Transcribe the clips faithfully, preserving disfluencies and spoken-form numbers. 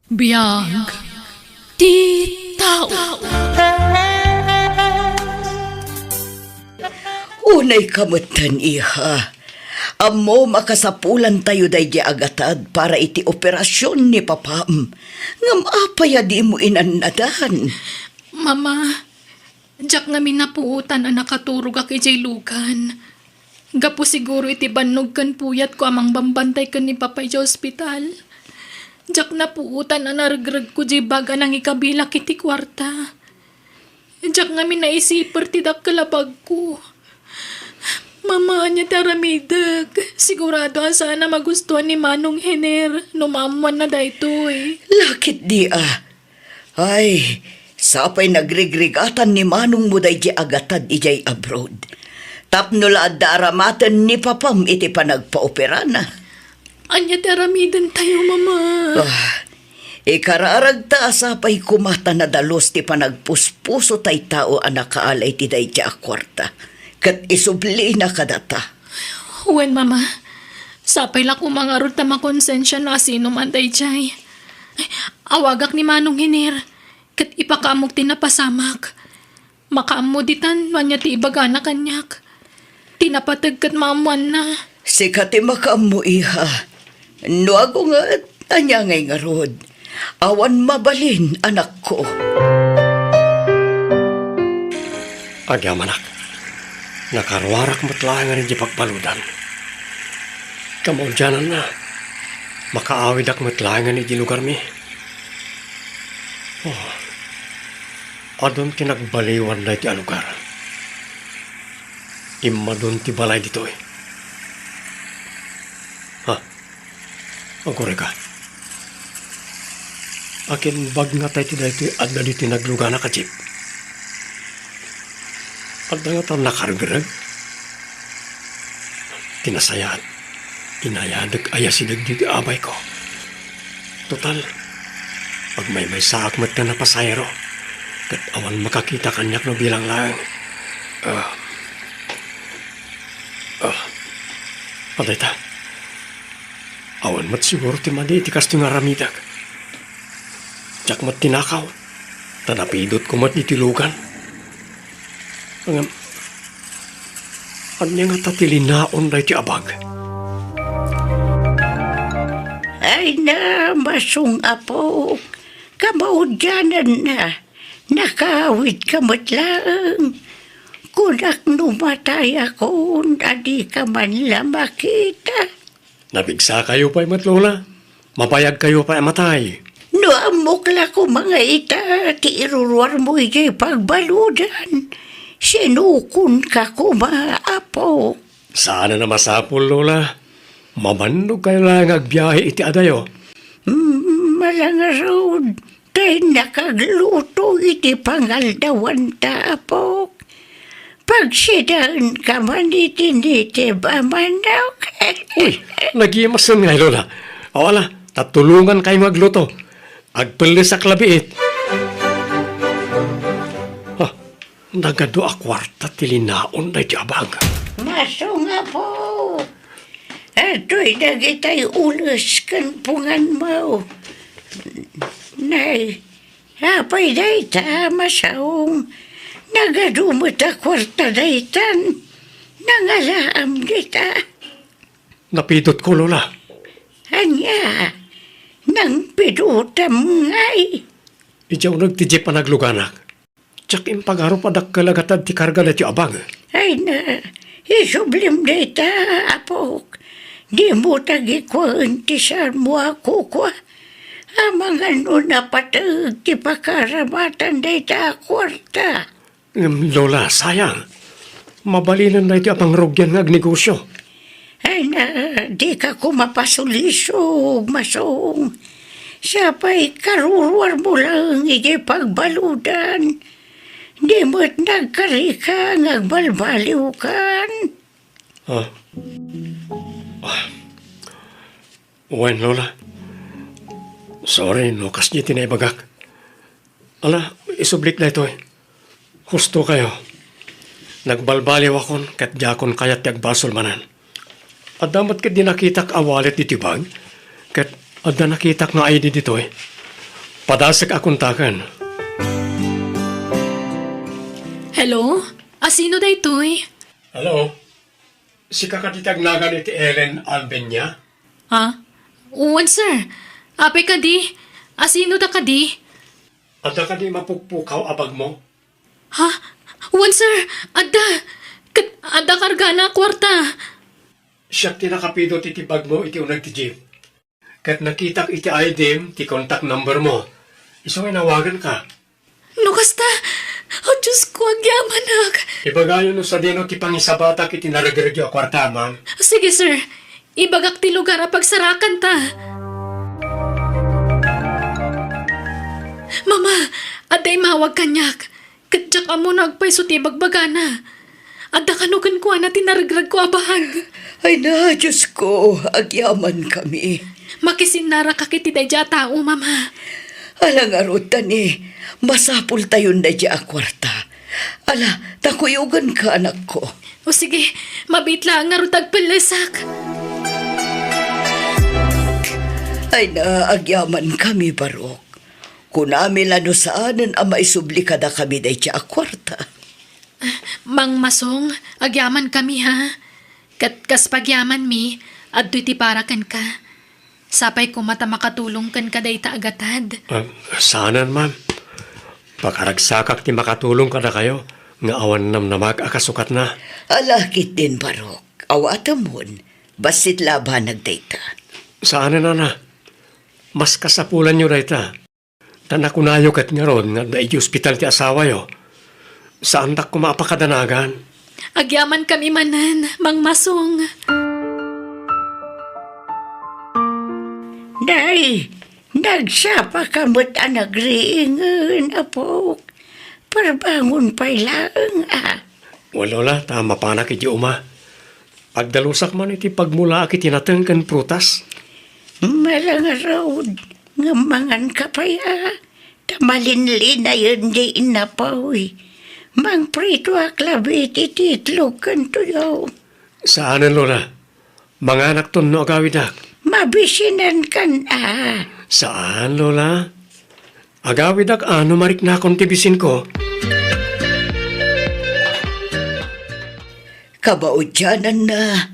Biag ti tao. Unay ka metten, iha. Ammom a kasapulantayo daydi agatad para iti operasion ni papam. Ngem apay a dimo inannadan? Mama, diak ngamin napuotan a nakaturogak idiay lugan. Gapu siguro iti bannog ken puyatko a mangbambantay ken ni Papa idiay ospital. Diak napuotan a naregregko diay bag a nangikabilak iti kuarta. Diak ngamin naisiper ti dakkel a bagko. Mama, ania ti aramidek? Sigurado a saan a magustuan ni Manong Hener no maammoanna daytoy. Lakit di a. Ay, sapay nagrigrigatan ni manongmo daydi agatad idiay abroad. Tapno la adda aramaten ni papam iti panagpaoperana. Ania ti aramidentayo, Mama? Ah, ikararagta a sapay koma ta nadalus ti panagpuspuso tay tao a nakaala iti daydi a kuarta, ket isublina kadata. Wen, Mama. Sapay la koma ngarud ta makonsensia no asino man daydiay. Awagak ni Manong Hiner, ket ipakaammok ti napasamak. Makaammo ditan no ania ti ibagana kaniak. Ti napateg ket maammoanna. Sika ti makaammo, iha. No agunget, ania ngay ngarud? Awan mabalin, anakko. Agyamanak, nakaruarak met laengen iti pagbaludan. Kamaudiananna, makaawidak met laengen iti lugarmi. Oh, adun ti nagbaliwan daytoy a lugar. Immadun ti balay ditoy. Ha? Agurayka. Akin bag nga tay ti daytoy adda ditoy nagluganak a jeep. Adda nga ta nakaregreg. Ti nasayaat, inayadek a yasideg ditoy abayko. Total, agmaymaysaak met nga napasahero, ket awan makakita kaniak no bilang laeng. Ah. Ah. Adayta. Awan met siguro ti madi iti kastoy nga aramidek. Diak met tinakaw, ta napidotko met iti lugan. Ngem, ania ngata ti linaon daytoy a bag? Ay na, masong apo, kamaudiananna, nakaawidka met laeng. Kunak no matayakon, a dika man la makita. Napigsakayo pay met, Lola. Mabayagkayo pay a matay. No ammok la koma nga ita ti iruruarmo idiay pagbaludan, sinukonka koma, apo. Saan a masapul, Lola. Mabannog kayo la nga agbiahe iti adayo. Mm, malangarud. Tay nakagluto iti pangaldawanta, apok. Pagsidaenka man iti nitib a manok. Uy, nagimasen ngay, Lola. Aw, ala, ta tulongankayo nga agluto. Agpellesak la biit. Ah, nagadu a kuarta ti linaon daydi a bag. Masong, apo. Adtoy dagitay ules ken punganmo. Nay, apay dayta, masong? Nagadu met a kuarta daytan. Nangalaam dita. Napidotko, Lola. Ania? Nangpidotam ngay? Idiay uneg ti jeep a nagluganak. Diak impagarup a dakkel a gatad ti karga daytoy a bag. Ay na, isublim dayta, apok. Dimo tagikuaen ti saanmo a kukua. Amangan no napateg ti pakaramatan dayta a kuarta. Ngem, Lola, sayang. Mabalinen daytoy a pangrugian nga agnegosio. Ay na, dika koma pasulisog, masong. Sapay karuruarmo laeng idiay pagbaludan. Di met nagkarika nga agbalbaliwkan. Ah. Ah. Wen, Lola. Sorry no kasdi ti naibagak. Ala, isublik daytoy. Husto kayo. Nagbalbaliwakon ket diakon kayat ti agbasol manen. Adda met ket di nakitak a wallet ditoy bag, ket adda nakitak nga I D ditoy. Padasek a kontaken. Hello? Asino daytoy? Hello? Sika kadi ti agnagan iti Ellen Albenia? Ha? Wen, sir. Apay kadi? Asino da kadi? Adda kadi mapukpukaw a bagmo? Ha? Wen, sir. Adda. Ket adda kargana a kuarta. Siak ti nakapidot iti bagmo iti uneg ti jeep. Ket nakitak iti I D-m ti contact number mo. Isu nga inawaganka. No kasta, oh, Diyos ko, agyamanak. Ibagayo no sadino ti pangisabatak iti naregregyo a kuarta, ma'am. Sige, sir. Ibagak ti lugar a pagsarakanta. Mama, adda imawag kaniak. Ket diak ammo no agpayso ti ibagbagana. Adda kano kenkuana ti naregregko a bag. Ay na, Diyos ko, agyamankami. Makisinnarakak iti daydiay a tao, Mama. Ala ngarud, Tani, masapultayon daydiay a kuarta. Ala, ta kuyoganka, anakko. O sige, mabiit laeng ngarud ta agpellesak. Ay na, agyamankami, Barok. Kunami la no saanen a maisubli kadakami daydiay a kuarta. Mangmasong, agyamankami, ha? Ket kas pagyamanmi, adtoy ti para kenka. Sapay koma ta makatulong kenka dayta a gatad. Ah, saanen, ma'am. Pakaragsakak ti makatulong kadakayo nga awan namnamag a kasukatna. Ala ketdin, Barok. Awatemon. Bassit la a banag dayta. Saanen, nana. Mas kasapulanyo dayta. Ta nakunayo ket ngarud nga adda idiay ospital ti asawayo. Saandak koma a pakadanagan. Agyamankami manen, Mangmasong. Nay, nagsapaka met a nagriingen, apok. Parbangon pay laeng, a. Wen, Lola, ta mapanak idiay uma. Agdalusak man iti pagmulaak iti nateng ken prutas. Malangarud, ngem manganka pay, a, ta malinlinayen diay innapoy. Mangpritoak labi iti itlog ken tuyo. Saanen, Lola. Manganakton no agawidak. Mabisinankan, a. Saan, Lola. Agawidak a no mariknakon ti bisinko. Kabauddiananna,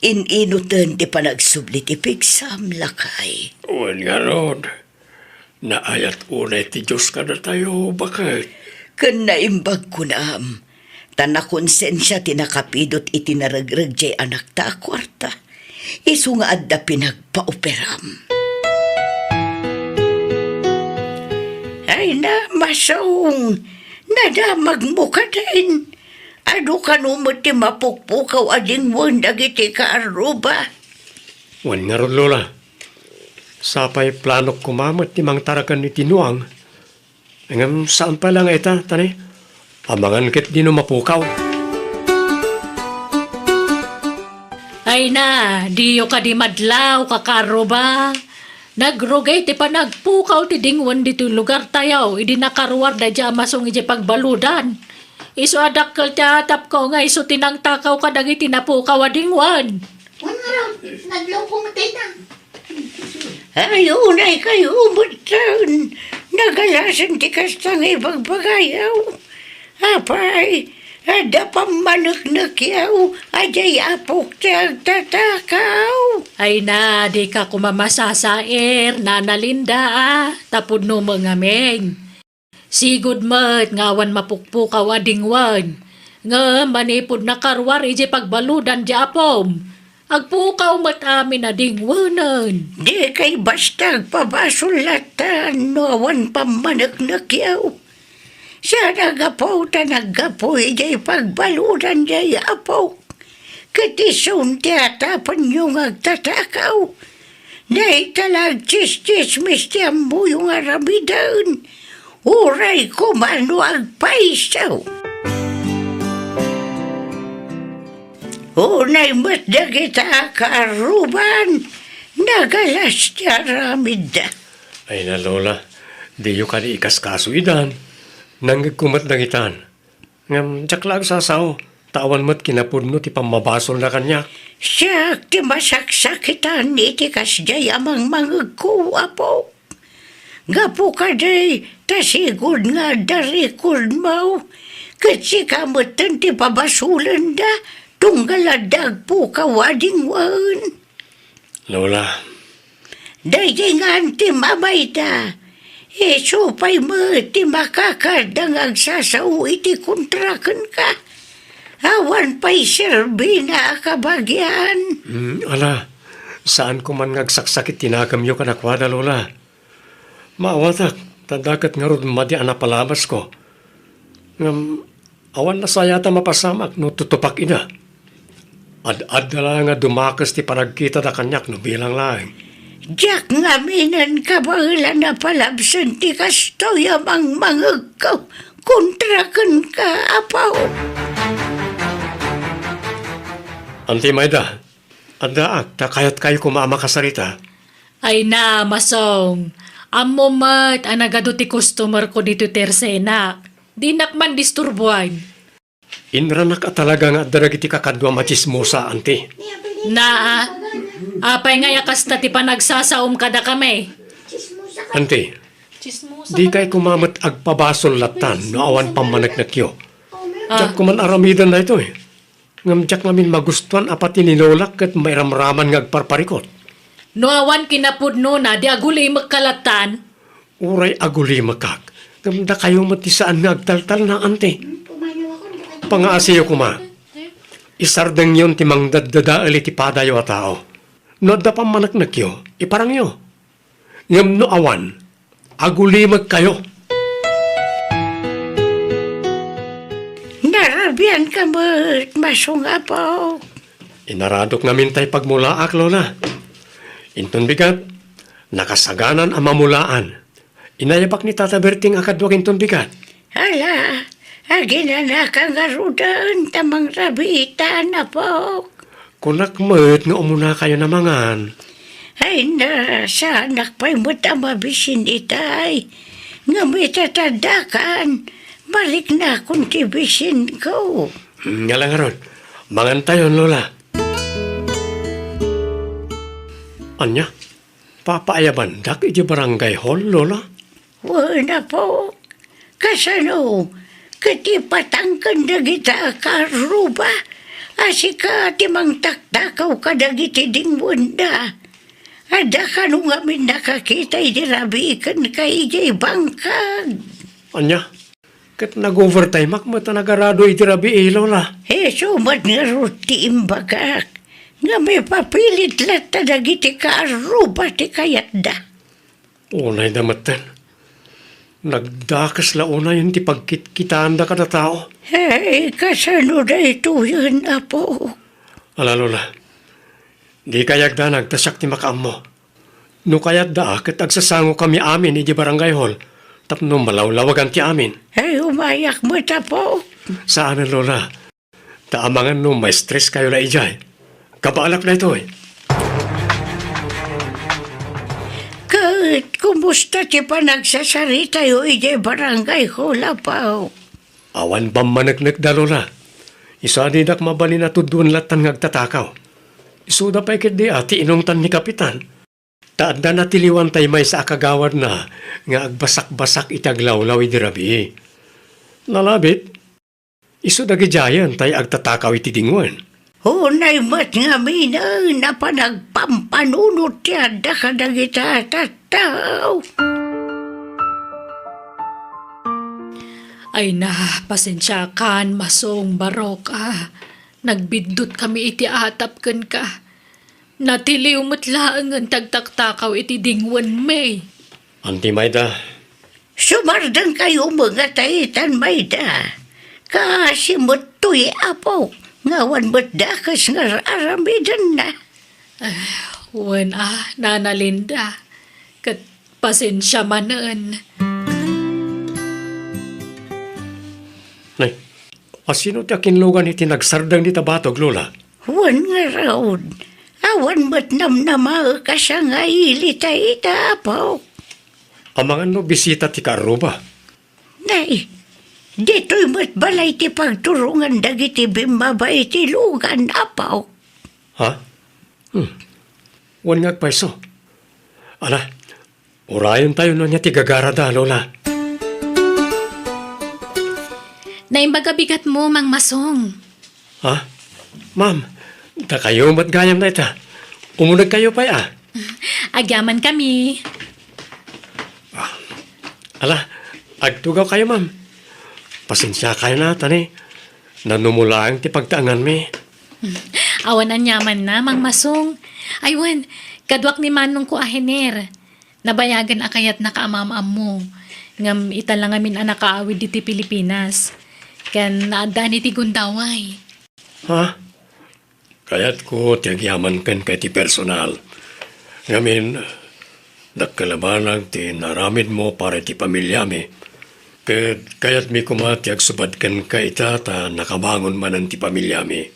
in-inuten ti panagsubli ti pigsam, lakay. Wen ngarud, naayat unay ti Dios kadatayo, baket. Ken naimbag kunam, ta nakonsensia ti nakapidot iti naregreg diay anakta a kuarta. Isu nga adda pinagpaoperam. Ay na, Masong, nadamagmo kadin. Adu kano met ti mapukpukaw a dingwen dagiti kaarruba? Wen ngarud, Lola. Sapay planok koma met ti mangtaraken iti nuang. Ngem saan pay la nga ita, Tani. Amangan ketdi no mapukaw. Ay na, diyo kadi madlaw, kakaarruba. Nagrugay ti panagpukaw ti dingwen ditoy lugartayo idi nakaruar daydiay a Masong idiay pagbaludan. Isu a dakkel ti atapko nga isu ti nangtakaw kadagiti napukaw a dingwen. Wen ngarud, nadlawko met dayta. Ay, unay kayo metten. Nagalasen ti kasta nga ibagbagayo. Apay, adda pammaneknekyo a diay apok ti agtatakaw. Ay na, dika koma masasair, Nana Linda, a, ta pudno met ngamin. Sigud met nga awan mapukpukaw a dingwen, ngem manipud nakaruar idiay pagbaludan diay apom, agpukaw met amin a dingwenen. Dikay basta agpabasol latta no awan pammaneknekyo. Saan a gapu ta naggapu idiay pagbaludan diay apok. Ket isun ti atapenyo nga agtatakaw. Dayta la agtsistsismis ti ammoyo nga aramiden. Uray koma no agpayso. Unay met dagita a kaarruban, nagalas ti aramidda. Ay na, Lola, diyo kadi ikaskaso idan. Nangngegko met dagitan. Ngem diak la agsasao, ta awan met kinapudno ti pammabasolna kaniak. Siak ti masaksakitan iti kasdiay a mangmangegko, Apo. Gapu kadi ta sigud nga adda record mo, ket sika metten ti pabasolenda, tunggal adda agpukaw a dingwen. Lola. Daydi nga anti mamayda, isu pay met ti makakadda nga agsasao iti kontra kenka. Awan pay serbina a kabagian. Hmm, ala, saan ko man nga agsaksakit ti nakemyo kadakuada, Lola. Maawatak, ta adda ket ngarud madi a napalabasko. Ngem, awan nasayat a mapasamak no tutupak ida. Ad-adda la nga dumakes ti panagkitada kaniak no bilang laeng. Diak ngaminen kabaelan a palabsen ti kastoy a mangmangegko kontra kenka, Apo. Anti Mayda, addaak ta kayatkayo koma a makasarita. Ay na, Masong. Ammo met a nagadu ti customer ko ditoy tersenak. Dinak man disturbuan. Inranak a talaga nga adda dagiti kakaduam a tsismosa, anti. Naa, apay ngay a kasta ti panagsasaom kadakami? Anti, dikay koma met agpabasol lattan no awan pammaneknekyo. Ah. Diak koma aramiden daytoy. Ngem diak ngamin magustuan a pati ni Lolak ket mairamraman nga agparparikot. No awan kinapudnona, di agulimekka lattan. Uray agulimekak, ngem dakayo met ti saan nga agtaltalna, anti. Pangaasiyo koma. Isardengyon ti mangdaddadael iti padayo a tao. No adda pammaneknekyo, iparangyo. Ngem no awan, agulimekkayo. Narabianka met, Masong Apo. Inaradok ngamin tay pagmulaak, Lola. Inton bigat, nakasaganan a mamulaan. Inayabak ni Tata Berting a kaduak inton bigat. Ala, aginanaka ngaruden ta mangrabiitan, Apok. Kunak met nga umunakayon a mangan. Ay na, saanak pay met a mabisin itay. Ngem ita ta addakan, mariknakon ti bisinko. Hmm, ngala ngarud, mangantayon, Lola. Ania? Papaayabandak iti barangay hall, Lola? Wen, Apo. Kasano? Ket ipatangken dagita a kaarruba a sika ti mangtaktakaw kadagiti dingwenda. Adda kano ngamin nakakita idi rabii kenka idiay bangkag. Ania? Ket nag-overtimeak met a nagarado idi rabii, Lola. Isu met ngarud ti imbagak, nga mapapilit latta dagiti kaarruba ti kayatda. Unayda metten. Nagdakes la unayen ti pagkitkitaanda kada tao. Hey, kasano daytoyen, Apo? Ala, Lola, dikay agdanag ta siak ti makaammo. No kayatda, ket agsasangokami amin idiay barangay hall tapno malawlawagan ti amin. Ay, umayak met, Apo. Saanen, Lola. Ta amangan no ma-stress kayo la idiay. Kabaelak daytoy. Ket kumusta ti panagsasaritayo idiay barangay hall, Apo? Awan pammaneknekda, Lola. Isu a didak mabalin a tuddoen lattan nga agtatakaw. Isuda pay ketdi a ti inungtan ni Kapitan. Ta adda natiliwan tay maysa a kagawadna nga agbasakbasak iti aglawlaw idi rabii. Nalabit, isu dagidiayen tay agtatakaw iti dingwen. Unay met ngaminen a panagpampanunot ti adda kadagita a tattao. Ay na, pasensiakan, Masong Barok, a. Nagbiddutkami iti atap kenka. Natiliw met laengen ti agtaktakaw iti dingwenmi. Anti Mayda. Sumardengkayo met nga taitan, Mayda. Kaasi met toy, Apo, nga awan met dakes nga ar-aramidenna. Ah, wen a, Nana Linda. Ket pasensia manen. Nay, asino ti akinlugan iti nagsardeng dita batog, Lola? Wen ngarud, awan met namnamaek a sangaili ta ita, Apo. Amangan no bisita ti kaarruba? Nay, ditoy met balay ti pagturongan dagiti bimmaba iti lugan, Apo. Ha? Hmm. Wen nga agpayso. Ala, Urayentayo no ania ti gagarada, Lola. Naimbag a bigatmo, Mang Masong. Ha? Ma'am, dakayo met gayam dayta. Umunegkayo pay, a. Agyamankami. Ala, agtugawkayo, ma'am. Pasensiakayo na, ta ni, nanumo laeng ti pagtaenganmi. Awan aniamanna, Mang Masong. Ay wen, kaduak ni manongko a Hener. Nabayagen a kayatnaka a maam-ammo, ngem ita la ngamin a nakaawid ditoy Pilipinas, ken naaddaanna iti gundaway. Ha? Kayatko ti agyaman kenka iti personal. Ngamin, dakkel a banag ti naaramidmo para iti pamiliami, ket kayatmi koma ti agsubad kenka ita ta nakabangon manen ti pamiliami.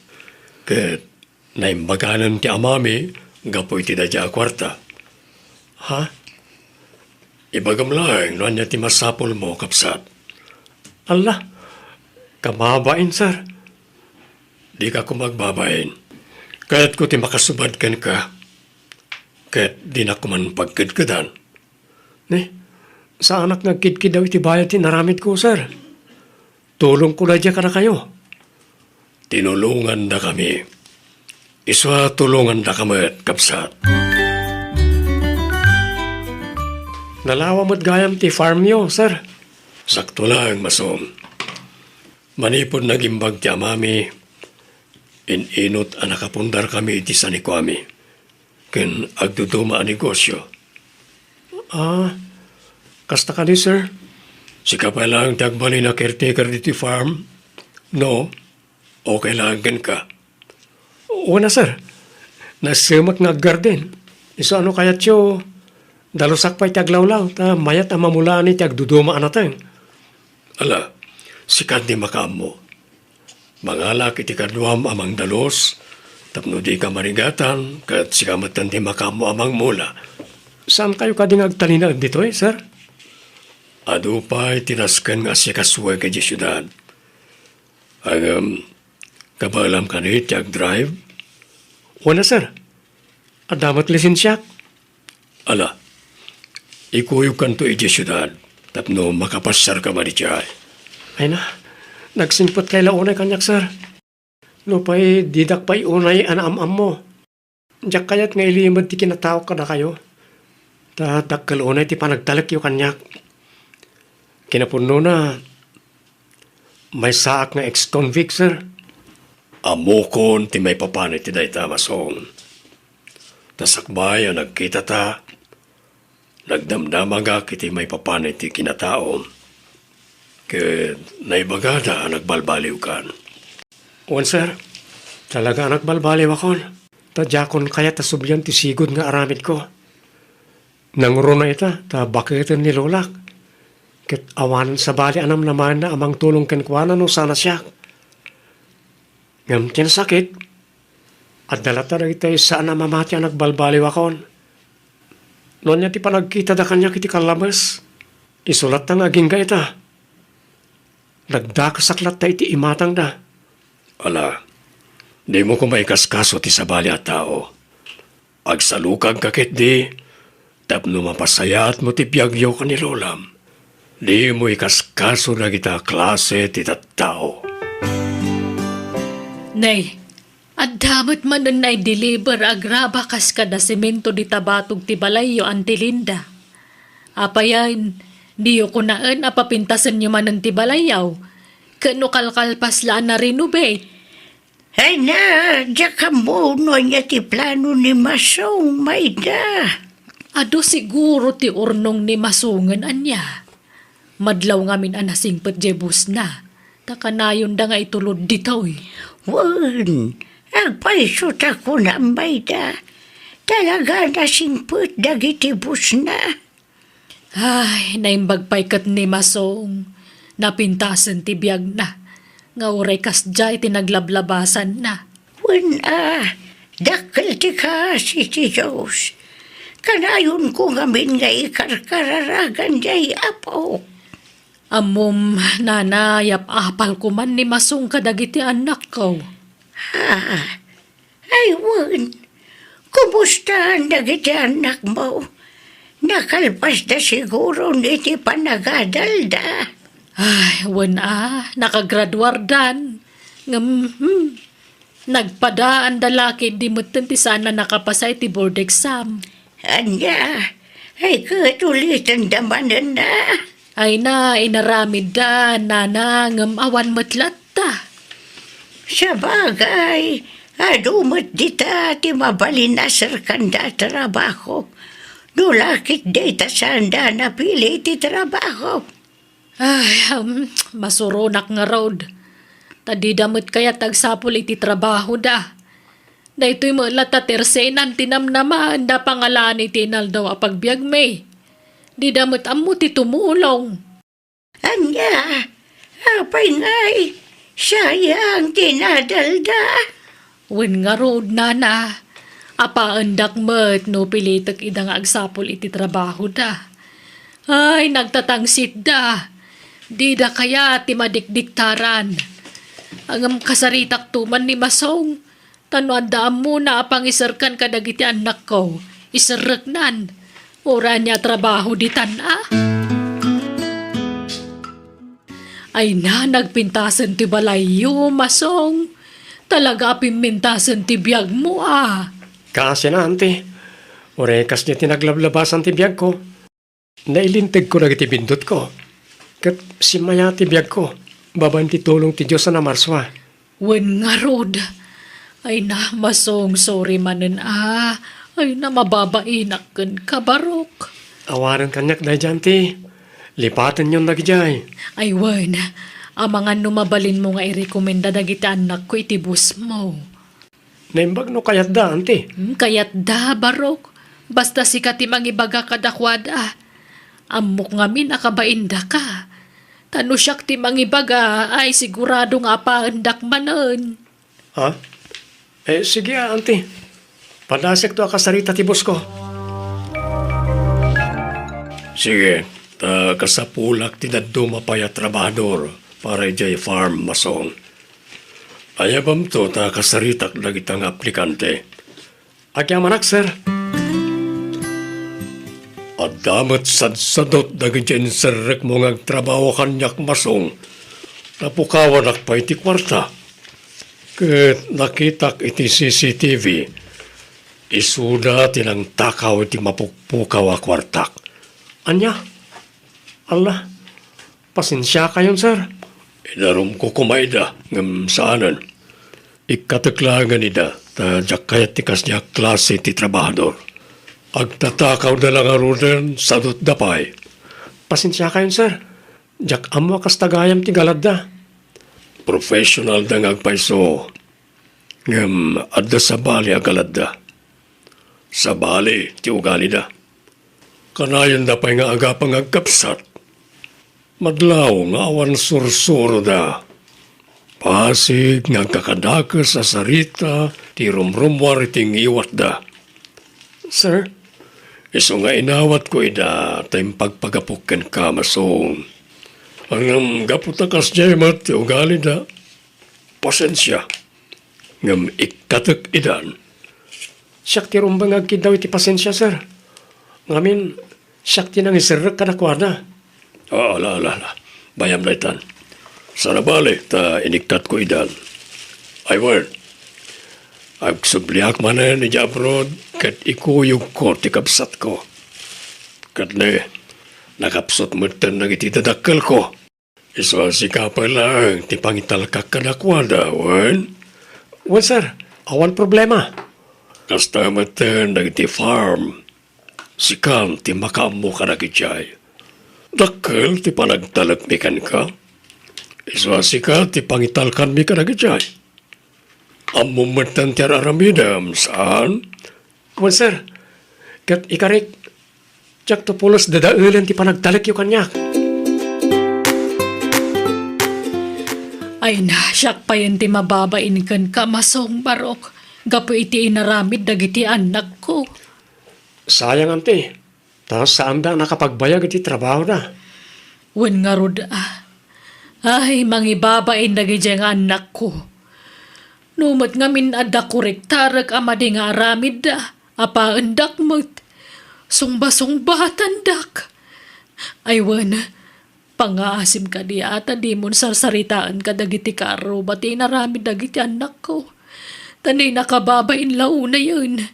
Ket naimbaganen ti amami gapu iti daydiay a kuarta. Ha? Ibagam laeng no ania ti masapulmo, kabsat. Alla, kababain, sir. Dika koma agbabain. Kayatko ti makasubad kenka. Ket dinak koman pagkedkedan. Ni, saanak nga agkidkidaw iti bayad ti inaramidko, sir. Tulongko daydiay kadakayo. Tinulongandakami. Isu a tulongandaka met, kabsat. Nalawa met gayam ti farmyo, sir. Sakto laeng, Masong. Manipud nagimbag ti amami, in-inut a nakapundarkami iti sanikuami ken agduduma a negosio. Ah, kasta kadi, sir? Sika pay laeng ti agbalin a caretaker ditoy farm? No? Okay laeng kenka? Wen a, sir. Nasemek nga aggarden. Isu a no kayatyo, dalusak pay ti aglawlaw, ta mayat a mamulaan iti agduduma a nateng. Ala, sika ti makaammo. Mangalak iti kaduam a mangdalus, tapno dika marigatan, ket sika metten ti makaammo a mangmula. Saankayo kadi nga agtalinaed ditoy, sir? Adu pay ti nasken nga asikasuek idiay siudad. Ngem, kabaelam kadi ti agdrive? Wen a, sir. Adda met lisensiak. Ala, ikuyogkanto idiay siudad tapno makapasiarka madi idiay. Ay na, nagsingpetkay la unay kaniak, sir. Nupay didak pay unay a naam-ammo. Diak kayat nga ilimed ti kinataok kadakayo. Ta dakkel unay ti panagtalekyo kaniak. Kinapudnona, maysaak nga ex-convict, sir. Ammokon ti maipapan iti dayta, Masong. Ta sakbay a nagkitata, nagdamdamagak iti maipapan iti kinataom. Ket naibagada a nagbalbaliwkan. Wen, sir. Talaga a nagbalbaliwakon. Ta diakon kayat a sublian ti sigud nga aramidko. Nangruna ita ta baketen ni lolak. Ket awanen sabali a namnamaenna a mangtulong kenkuana no saan a siak. Ngem ti nasakit, adda latta dagiti saan a mamati a nagbalbaliwakon. No ania ti panagkitada kaniak iti kallabes, isu latta nga agingga ita. Nagdakasak latta iti imatangda. Ala, dimo koma ikaskaso ti sabali a tao. Agsalukagka ketdi tapno mapasayaatmo ti biagyo ken ni lolam. Dimo ikaskaso dagita klase ti tattao. Nay, adda met manen naideliver a graba kas kada semento dita batog ti balayyo, Auntie Linda. Apayen, diyo kunaen a papintasenyo manen ti balayyaw, ken no kalkalpas la a na-renovate. Ay na, diak ammo no ania ti plano ni Masong, Mayda. Adu siguro ti urnong ni Masongen ania. Madlaw ngamin a nasingpet diay busna, ta kanayonda nga itulod ditoy. Wen, agpayso ta kunam, Mayda. Talaga a nasingpet dagiti busna. Ay, naimbag pay ket ni Masong. Napintasen ti biagna, nga uray kasdiay ti naglablabasanna. Wen a, dakkel ti kaasi ti Dios. Kanayonko ngamin nga ikarkararagan diay apo. Ammom, nana, yap-apal koman ni Masong kadagiti annakko. Ha? Ay, wen. Kumusta dagiti annakmo? Nakalpasda siguron iti panagadalda. Ay, wen a, nakagraduardan. Ngem, hmm, nagpadaanda la ketdi metten ti saan a nakapasa iti board exam. Ania? Ay, ket ulitenda manen a? Ay na, inaramidda, nana, ngem awan met latta. Sabagay, adu met dita ti mabalin a serkanda a trabaho. No la ket dayta saanda a napili iti trabaho. Ay, um, masuronak ngarud. Ta dida met kayat agsapul iti trabahoda. Daytoy met latta ti ersenan ti namnamaenda a pangalaan iti inaldaw a pagbiagmi. Dida met ammo ti tumulong. Ania? Apay ngay, sayang ti nadalda? Wen ngarud, nana, apaendak met no pilitek ida nga agsapul iti trabahoda. Ay, nagtatangsitda. Dida kayat ti madikdiktaran. Ngem kasaritakto man ni Masong. Ta no adda ammona a pangiserkan kadagiti annakko, iserreknan. Uray ania a trabaho ditan a? Ay na, nagpintasen ti balayyo, Masong. Talaga a pimmintasen ti biagmo a. Kaasina, anti. Uray kasdiay ti naglablabasan ti biagko. Nailintegko dagiti bindutko, ket simmayaat ti biagko babaen ti tulong ti Dios a namarsua. Wen ngarud, ay na, Masong, sorry manen a. Ay na, mababainak kenka, Barok. Awanen kaniak daydiay, anti. Lipatenyon dagidiay. Ay wen, amangan no mabalinmo nga irekomenda dagiti annakko iti bossmo. Naimbag no kayatda, anti. Hmm, kayatda, Barok. Basta sika ti mangibaga kadakuada. Ammok ngamin a kabaindaka. Ta no siak ti mangibaga, ay sigurado nga apaendak manen. Ha? Eh, sige, anti. Padasekto a kasarita ti boss ko. Sige, ta kasapulak ti dadduma pay a trabahador para idiay farm, Masong. Ayabamto ta kasaritak dagita nga aplikante. Agyamanak, sir. Adda met sadsadot dagiti inserrekmo nga agtrabaho kaniak, Masong. Napukawanak pay ti kuarta. Ket nakitak iti C C T V, isuda ti nangtakaw iti mapukpukaw a kuartak. Ania? Alla, pasensiakayon, sir. Idarumko koma ida, ngem saanen. Ikkatek laengen ida, ta diak kayat ti kasdiay a klase ti trabahador. Agtatakawda la ngaruden, sadotda pay. Pasensiakayon, sir. Diak ammo a kasta gayam ti galadda. Professionalda nga agpayso. Ngem adda sabali a galadda. Sabali ti ugalida. Kanayonda pay nga agapa nga agkabsat. Madlaw nga awan sursuroda. Basig nga agkakadakes a sarita ti rumrummuar iti ngiwatda. Sir? Isu nga inawatko ida ta impagpagapok kenka, Masong. Ngem gapu ta kasdiay met ti ugalida, pasensia. Ngem ikkatek idan. Siak ti rumbeng nga agkiddaw iti pasensia, sir. Ngamin, siak ti nangiserrek kadakuada. Ah, ala, ala, ala. Bayam daytan. Saan a bale ta inikkatko idan. Ay wen, agsubliak manen idiay abroad ket ikuyogko ti kabsatko. Ket ne, nakapsut metten dagiti dadakkelko. Isu a sika pay laeng ti pangitalkak kadakuada, wen? Wen, sir. Awan problema. Kasta metten dagiti farm. Sikan ti makaammo kadagidiay. Dakkel ti panagtalekmi kenka. Isu a sika ti pangitalkanmi kadagidiay. Ammom metten ti ar-aramidem, saan? Wen, sir. Ket ikarik, diakto pulos dadaelen ti panagtalekyo kaniak. Ay na, siak payen ti mababain kenka, Masong Barok, gapu iti inaramid dagiti annakko. Sayang, anti. Ta saanda a nakapagbayag iti trabahoda. Wen ngarud a. Ay, mangibabain dagidiay nga annakko. No met ngamin adda kurektarek a madi nga aramidda, apaendak met. Sungba-sungbatandak. Ay wen, pangngaasim kadi a ta dimon sarsaritaen kadagiti kaarruba ti inaramid dagiti annakko. Ta ni nakababain la unayen.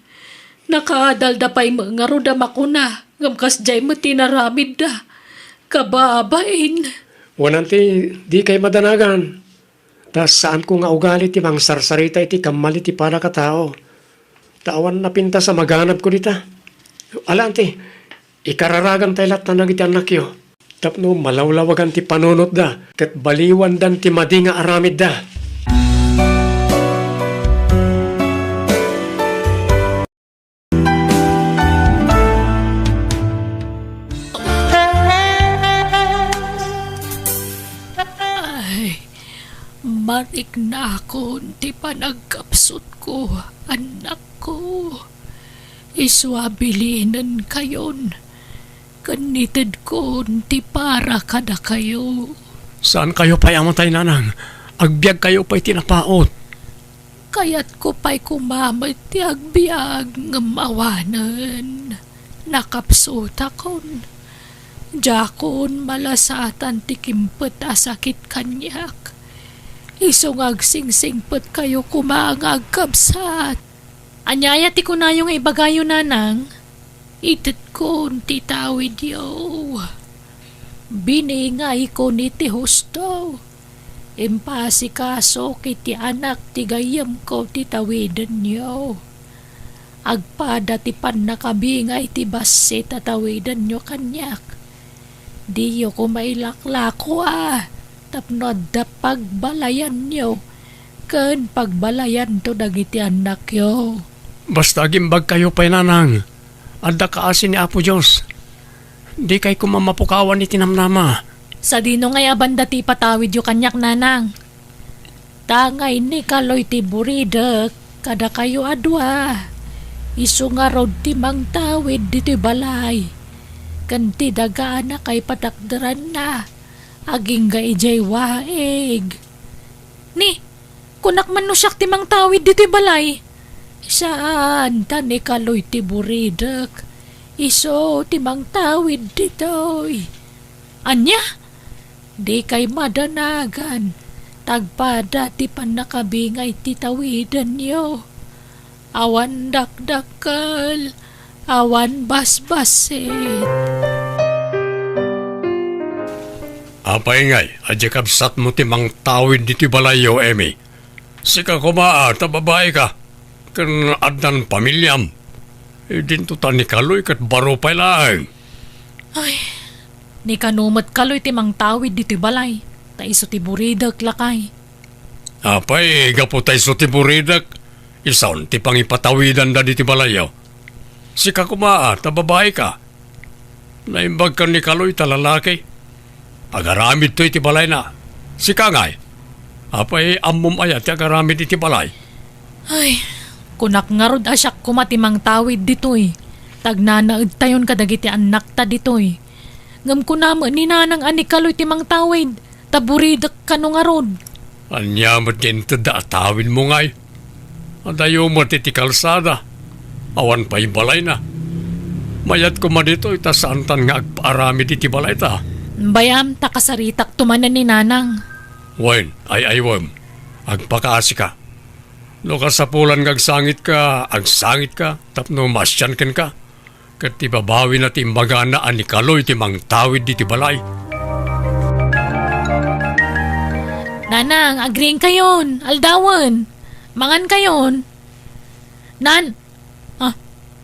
Nakaadalda pay met ngarud a makuna, ngem kasdiay met ti inaramidda. Kababain. Wen, anti, dikay madanagan. Ta saanko nga ugali ti mangsarsarita iti kammal iti padakatao. Ta awan napintas a maganabko dita. Ala, anti, ikararagantay latta dagiti annakyo. Tapno malawlawagan ti panunotda, ket baliwandan ti madi nga aramidda. Ay, mariknakon ti panagkapsutko, annakko. Isu a bilinenkayon, ken itedkon ti para kadakayo. Saankayo pay a matay, nanang. Agbiagkayo pay ti napaut. Kayatko pay koma met ti agbiag ngem awanen. Nakapsutakon. Diakon malasatan ti kimpet a sakit kaniak. Isu nga agsingsingpetkayo koma nga agkabsat. Ania aya ti kunayo nga ibagayo, nanang? Itedkon ti tawidyo. Biningaykon iti husto. Impasikaso iti anak ti gayyemko ti tawidenyo. Agpada ti pannakabingay ti bassit a tawidenyo kaniak. Diyo koma ilaklako a tapno adda pagbalayanyo ken pagbalayanto dagiti annakyo. Basta agimbagkayo pay, nanang. Adda kaasi ni Apo Dios. Dikay koma mapukawan iti namnama. Sadino ngay a banda ti ipatawidyo kaniak, nanang? Ta ngay ni Kaloy ti buridek kadakayo a dua. Isu ngarud ti mangtawid ditoy balay. Ken ti daga a nakaipatakderanna, agingga idiay waig. Ni, kunak man no siak ti mangtawid ditoy balay? Saan, ta ni Kaloy ti buridek. Isu ti mangtawid ditoy. Ania? Dikay madanagan, ta agpada ti pannakabingay ti tawidenyo. Awan dakdakkel, awan basbassit. Apay ngay a diay kabsatmo ti mangtawid ditoy balayyo, Emmy? Sika koma a ta babaika, ken addan pamiliam. Idinto ta ni Kaloy ket baro pay laeng. Ay, ni kano met Kaloy ti mangtawid ditoy balay, ta isu ti buridek, lakay. Apay, gapu ta isu ti buridek, isun ti pangipatawidanda ditoy balayyo. Sika koma a ta babaika. Naimbag ken ni Kaloy ta lalaki. Agaramidto iti balayna. Sika ngay, apay, ammom aya ti agaramid iti balay? Ay, kunak ngarud a siak koma ti mangtawid ditoy. Ta agnanaedtayon kadagiti annakta ditoy. Ngem kuna met ni nanang a ni Kaloy ti mangtawid, ta buridek kano ngarud. Ania met ti intedda a tawidmo ngay? Adayo met iti kalsada. Awan pay balayna. Mayat koma ditoy ta saantan nga agpaaramid iti balayta. Bay-am ta kasaritakto manen ni nanang. Wen, ay-aywem. Agpakaasika. No kasapulan nga agsangitka, agsangitka tapno maasian kenka. Ket ibabawina ti imbagana a ni Kaloy ti mangtawid ditoy balay. Nanang, agriingkayon, aldawen. Mangankayon. Nan-, ah,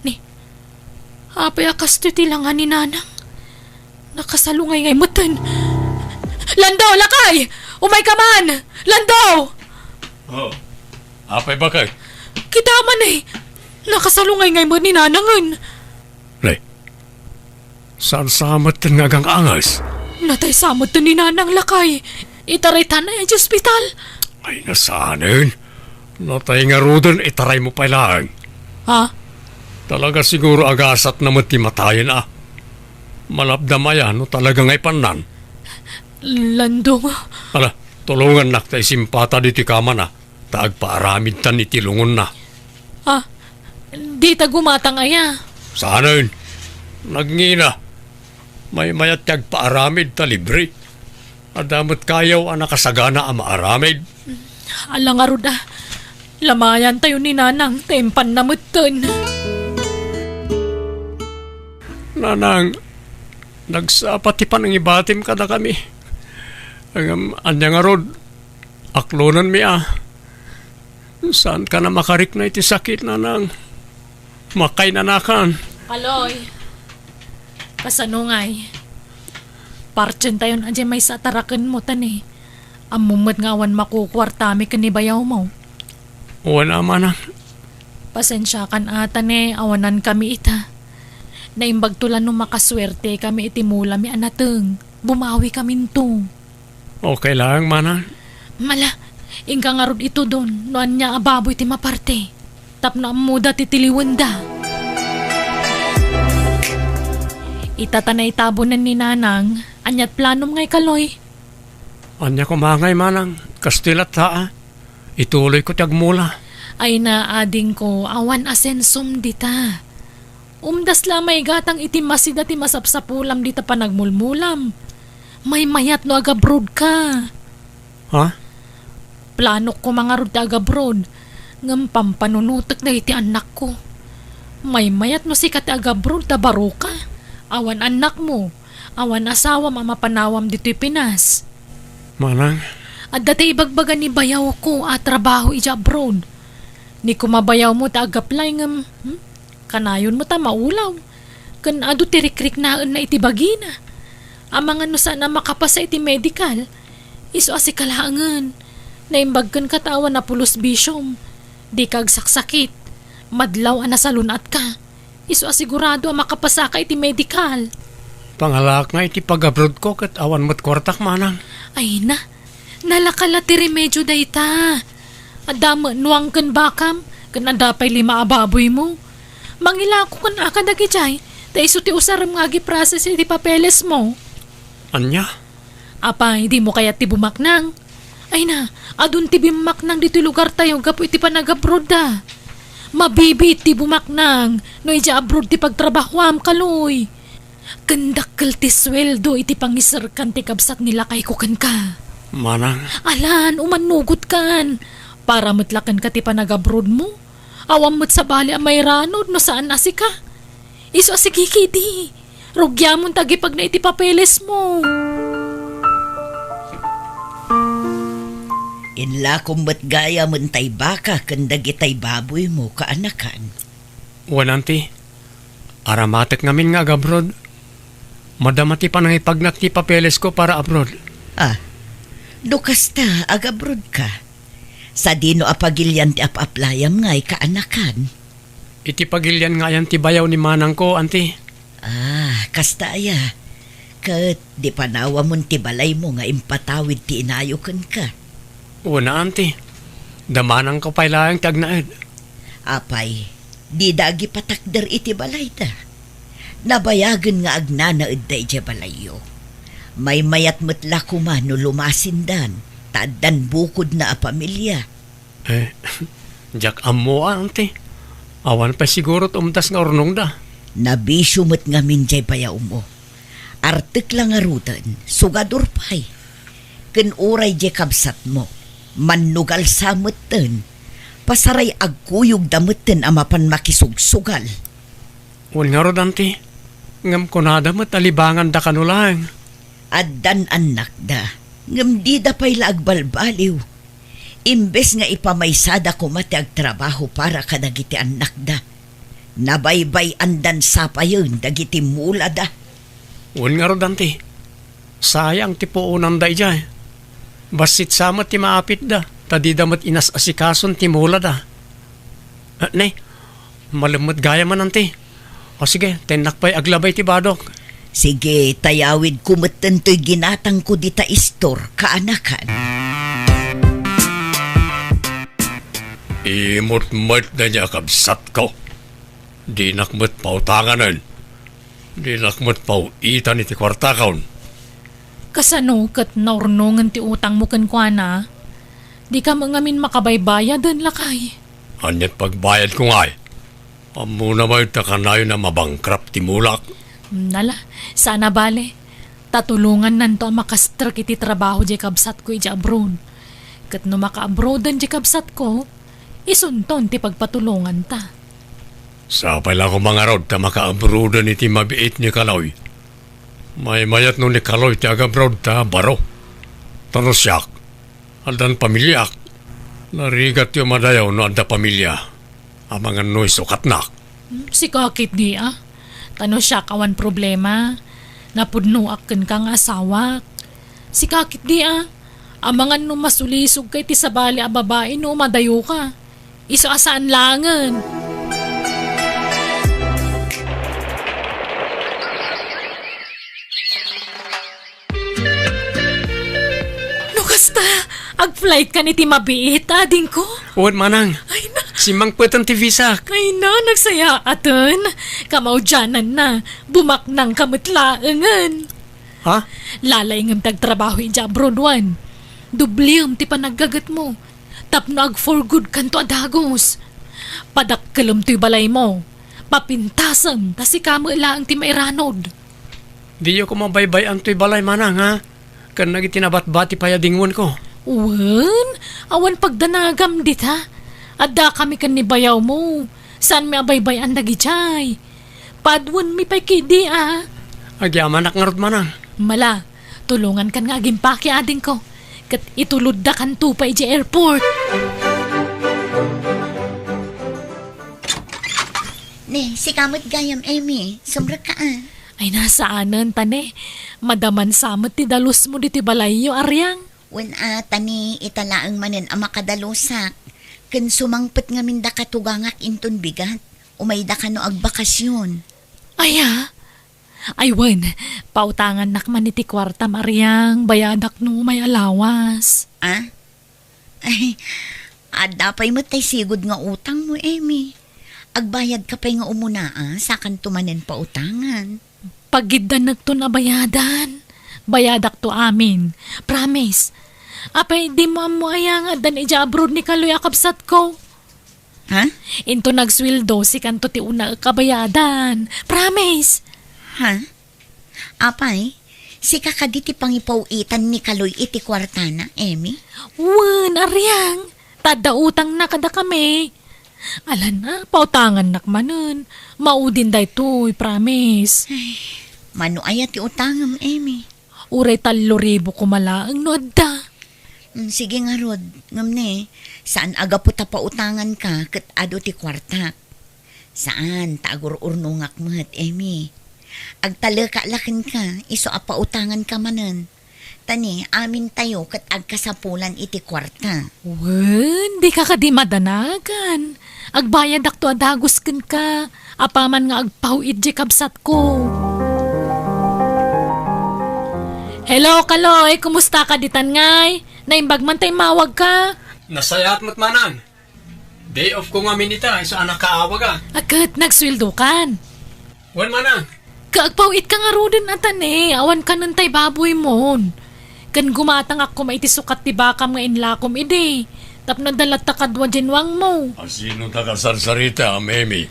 ni, apay a kastoy ti langa ni Nanang? Nakasalungay ngay metten. Lando, lakay! Umayka man! Lando! Oh, apay, baket? Kita man eh. Nakasalungay ngay met ni Nanangen. Nay, saan sa metten nga agang-angas? Natay sa metten ni Nanang, lakay. Itaray ta na iti ospital. Ay, nasaanen. Natay ngaruden, itaraymo pay laeng. Ha? Talaga siguro agasat na met ti matayen a. Malapdam aya no talaga nga ipannan. Landong. Ala, tulongannak ta isimpata ditoy kamana, ta agpaaramidtan iti lungonna. Ah, dita gumatang aya? Saanen. Nagngina. Maymayat ti agpaaramid ta libre. Adda met kayo a nakasagana a maaramid. Ala ngarud a. Lamayan tayo ni Nanang ta impanna metten. Nanang, nagsapa ti panangibatim kadakami. Ngem ania ngarud, aklonenmi a. Saankan a makarikna iti sakit, Nanang. Makainanakan. Kaloy. Kasano ngay? Partsentayon a diay maysa a tarakenmo, ta ni, ammom met nga awan makukuartami ken ni bayawmo. Wen a, Manang. Pasensiakan a ta ni, awanankami ita. Naimbagto la no makasuertekami iti mulami a nateng. Bumawikaminto. Okay lang, Manang. Ala, inka ngarud itudon no ania a baboy ti maparte. Tapno ammoda ti tiliwenda. Ita ta naitabonen ni Nanang, aniat planom ngay, Kaloy? Ania koma ngay, Manang? Kastoy latta a. Ituloyko ti agmula. Ay na, adingko, awan asensom dita. Umdas la a maigatang iti masida ti masapsapulam dita panagmulmulam. Maymayat no agabroad ka. Ha? Planok koma ngarud ti agabroad, ngem pampanunotek dagiti annakko. Maymayat no sika ti agabroad ta baro ka. Awan annakmo, awan asawam a mapanawam ditoy Pinas. Manang? Adda ti ibagbaga ni bayawko a trabaho idiay abroad. Ni koma bayawmo ti ag-apply ngem, hmm? Kanayon met a maulaw. Ken adu ti rikriknaenna iti bagina. Amangan no saan a makapasa iti medical. Isu a sika laengen. Naimbag kenka ta awan a pulos bisiom. Dika agsaksakit. Madlaw a nasalun-atka. Isu a sigurado a makapasaka iti medical. Pangalaak nga iti pag-abroad ko ket awan met kuartak, Manang. Ay na, nalaka la ti remedio dayta. Adda met nuang ken bakam, ken adda pay lima a baboymo. Mangilako ken aka dagidiay, ta isu ti usarem nga agiprocess iti papelesmo. Ania? Apay, dimo kayat ti bumaknang? Ay na, adun ti bimmaknang ditoy lugartayo gapu iti panagabroadda. Mabibiit ti bumaknang no idiay abroad ti pagtrabahoam, Kaloy. Ken dakkel ti sueldo iti pangiserkan ti kabsat ni lakayko kenka. Manang. Alan, umannugotkan. Para met la kenka ti panagabroadmo. Awan met sabali a mairanod no saan a sika. Isu a sigigidi. Rugiamon ti agipagna iti papelesmo. Inlakom met gayamen tay baka ken dagitay baboymo, kaanakan. Wen, Auntie. Aramatek ngamin nga agabroad. Madama ti panangipagnak ti papelesko para abroad. Ah, no kasta, agabroad ka. Sadino a pagilian ti ap-aplayam ngay, kaanakan? Iti pagilian nga ayan ti bayaw ni manangko, Auntie. Ah, kasta aya. Ket di panawamon ti balaymo nga impatawid ti inayo kenka. Wen, Auntie. Da manangko pay laeng ti agnaed. Apay, dida agipatakder iti balayda. Nabayagen nga agnanaedda idiay balayyo. Maymayat met la koma no lumasindan, ta addan bukodna a pamilia. Eh, diak ammo, Auntie. Awan pay siguro ti umdas nga urnongda. Nabisio met ngamin diay bayawmo. Artek la ngaruden, sugador pay. Ken uray diay kabsatmo, mannugal sa metten. Pasaray agkuyogda metten a mapan makisugsugal. Wen ngarud, Auntie, ngem kunada met a libanganda kano laeng. Addan annakda, ngem dida pay la agbalbaliw. Imbes nga ipamaysada koma ti agtrabaho para kadagiti annakda, nabaybay-andan sa payen dagiti mulada. Wen ngarud, Auntie, sayang ti puonanda idiay. Bassit sa met ti maapitda, ta dida met inas-asikason ti mulada. Ah, ne, malem met gayamen, Auntie. O sige, tennak pay aglabay ti badok. Sige, tayawidko metten toy ginatangko dita istor, kaanakan. Imut met dayta a kabsatko. Dinak met pautanganen. Dinak met paw-itan iti kuartakon. Kasano ket naurnongen ti utangmo kenkuana? Dika met ngamin makabaybayaden, lakay. Aniat pagbayadko ngay? Ammona met ta kanayon a mabankrupt ti mulak. Nala, saan a bale. Ta tulongannanto a makastrek iti trabaho diay kabsatko idiay abroad. Ket no maka-abroaden diay kabsatko, isunton ti pagpatulonganta. Sapay la koma ngarud ta maka-abroaden iti mabiit ni Kaloy. Maymayat no ni Kaloy ti agabroad ta baro. Ta no siak, addan pamiliak. Narigat ti umadayaw no adda pamilia. Amangan no isukatnak. Hmm, sika ketdi a. Ta no siak awan problema. Napudnoak kenka nga asawak. Sika ketdi a. Amangan no masulisogka iti sabali a babai no umadayoka. Isu a saan laengen. No kasta, ag-flight kan iti mabiit, adingko? Wen, manang. Ay na. Simmangpeten ti visak. Ay na, nagsayaaten. Kamaudiananna, bumaknangka met laengen. Ha? Lalaingem ti agtrabaho idiay abroad, wen. Dubliem ti panaggagetmo. Tapno ag-for good kanto a dagus. Padakkelem toy balaymo. Papintasem, ta sika met laeng ti mairanod. Diyo koma baybay-an toy balay, manang, ha? Ken dagiti nabatbati pay a dingwenko. Wen, awan pagdanagam dita. Addakami ken ni bayawmo. Saanmi a baybay-an dagidiay. Paduenmi pay ketdi a. Agyamanak ngarud, manang. Mala, tulongankan nga agimpake, adingko. Ket ituloddakanto pay idiay airport. Ne, sika met gayam, Emmy. Sumrekka a. Ay na, saanen, ta ne, madaman sa met ti dalusmo ditoy balayyo, Ariang. Wen a, ta ne, ita laeng manen a makadalusak. Ken sumangpet ngamin daka tugangak inton bigat. Umayda kano agbakasyon. Aya? Ay wen, pautangannak man iti kuartam, Ariang, bayadak no umay a lawas. A? Ay, adda pay met tay sigud nga utangmo, Emmy. Agbayadka pay nga umuna a, sakanto manen pautangan. Pagiddannekton a bayadan. Bayadakto amin. Promise. Apay, dimo ammo aya nga addan idiay abroad ni Kaloy a kabsatko? Ha? Inton agsueldo, sikanto ti unaek a bayadan. Promise! Ha? Apay, sika kadi ti pangipaw-itan ni Kaloy iti kuartana, Emmy? Wen, Ariang. Ta adda utangna kadakami. Alan a, pautangannak manen. Maudin daytoy, promise. Ay, mano aya ti utangem, Emmy? Uray tallo ribu koma laeng no adda. Mm, sige ngarud, ngem ne, saan a gapu ta pautanganka ket adu ti kuartak. Saan, ta agur-urnongak met, Emmy. Agtaleka la kenka, isu a pautanganka manen. Ta ne, amintayo ket agkasapulan iti kuarta. Wen, dika kadi madanagan. Agbayadakto a dagus kenka, apaman nga agpaw-it diay kabsatko. Hello, Kaloy, kumusta ka ditan ngay? Naimbag man ta immawagka. Nasayaat met, manang. Day off ko ngamin ita, isu a nakaawagak. Ket nagsueldokan. Wen, manang. Agpaw-itka ngaruden a ta ne, awan kanen tay baboymon. Ken gumatangak koma iti sukat ti bakam nga inlakom idi. Tapno adda latta kadua diay nuangmo. Asino ta kasarsarita, Emmy?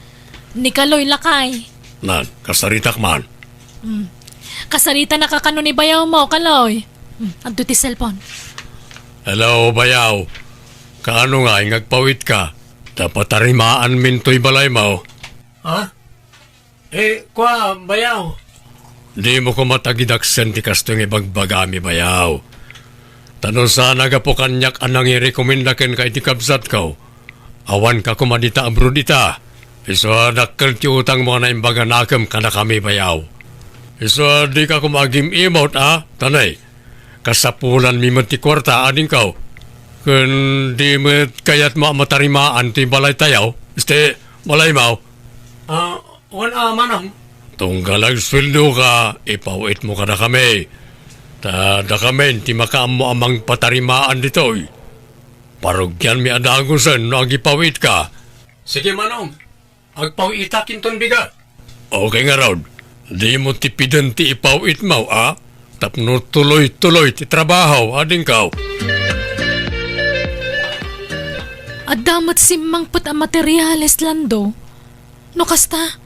Ni Kaloy, lakay. Nan, kasaritak man. Hmm. Kasaritanaka kano ni bayawmo, Kaloy? Hmm, adto ti cellphone. Hello, bayaw. Kaano ngay nga agpaw-itka? Ta patarimaanmin toy balaymo. Ha? Eh, kua, bayaw. Dimo koma tagidaksen ti kastoy nga ibagbagami, bayaw. Ta no saan a gapu kaniak a nangirekomenda kenka iti kabsatko, awanka koma dita abroad ita. Isu a dakkel ti utangmo a naimbag a nakem kadakami, bayaw. Isu a dika koma agim-imot a, ta ne, kasapulanmi met ti kuarta, adingko. Ken di met kayatmo a matarimaan ti balaytayo, isu ti balaymo. Ah, wen a, manang. Tunggal agsueldoka, ipaw-itmo kadakami. Ta dakamin ti makaammo a mangpatarimaan ditoy. Parugianmi a dagusen no agipaw-itka. Sige, manong. Agpaw-itak inton bigat. Okay ngarud. Dimo tipiden ti ipaw-itmo, a? Tapno tuloy-tuloy ti trabaho, adingko. Adda met simmangpet a materiales, Lando. No kasta,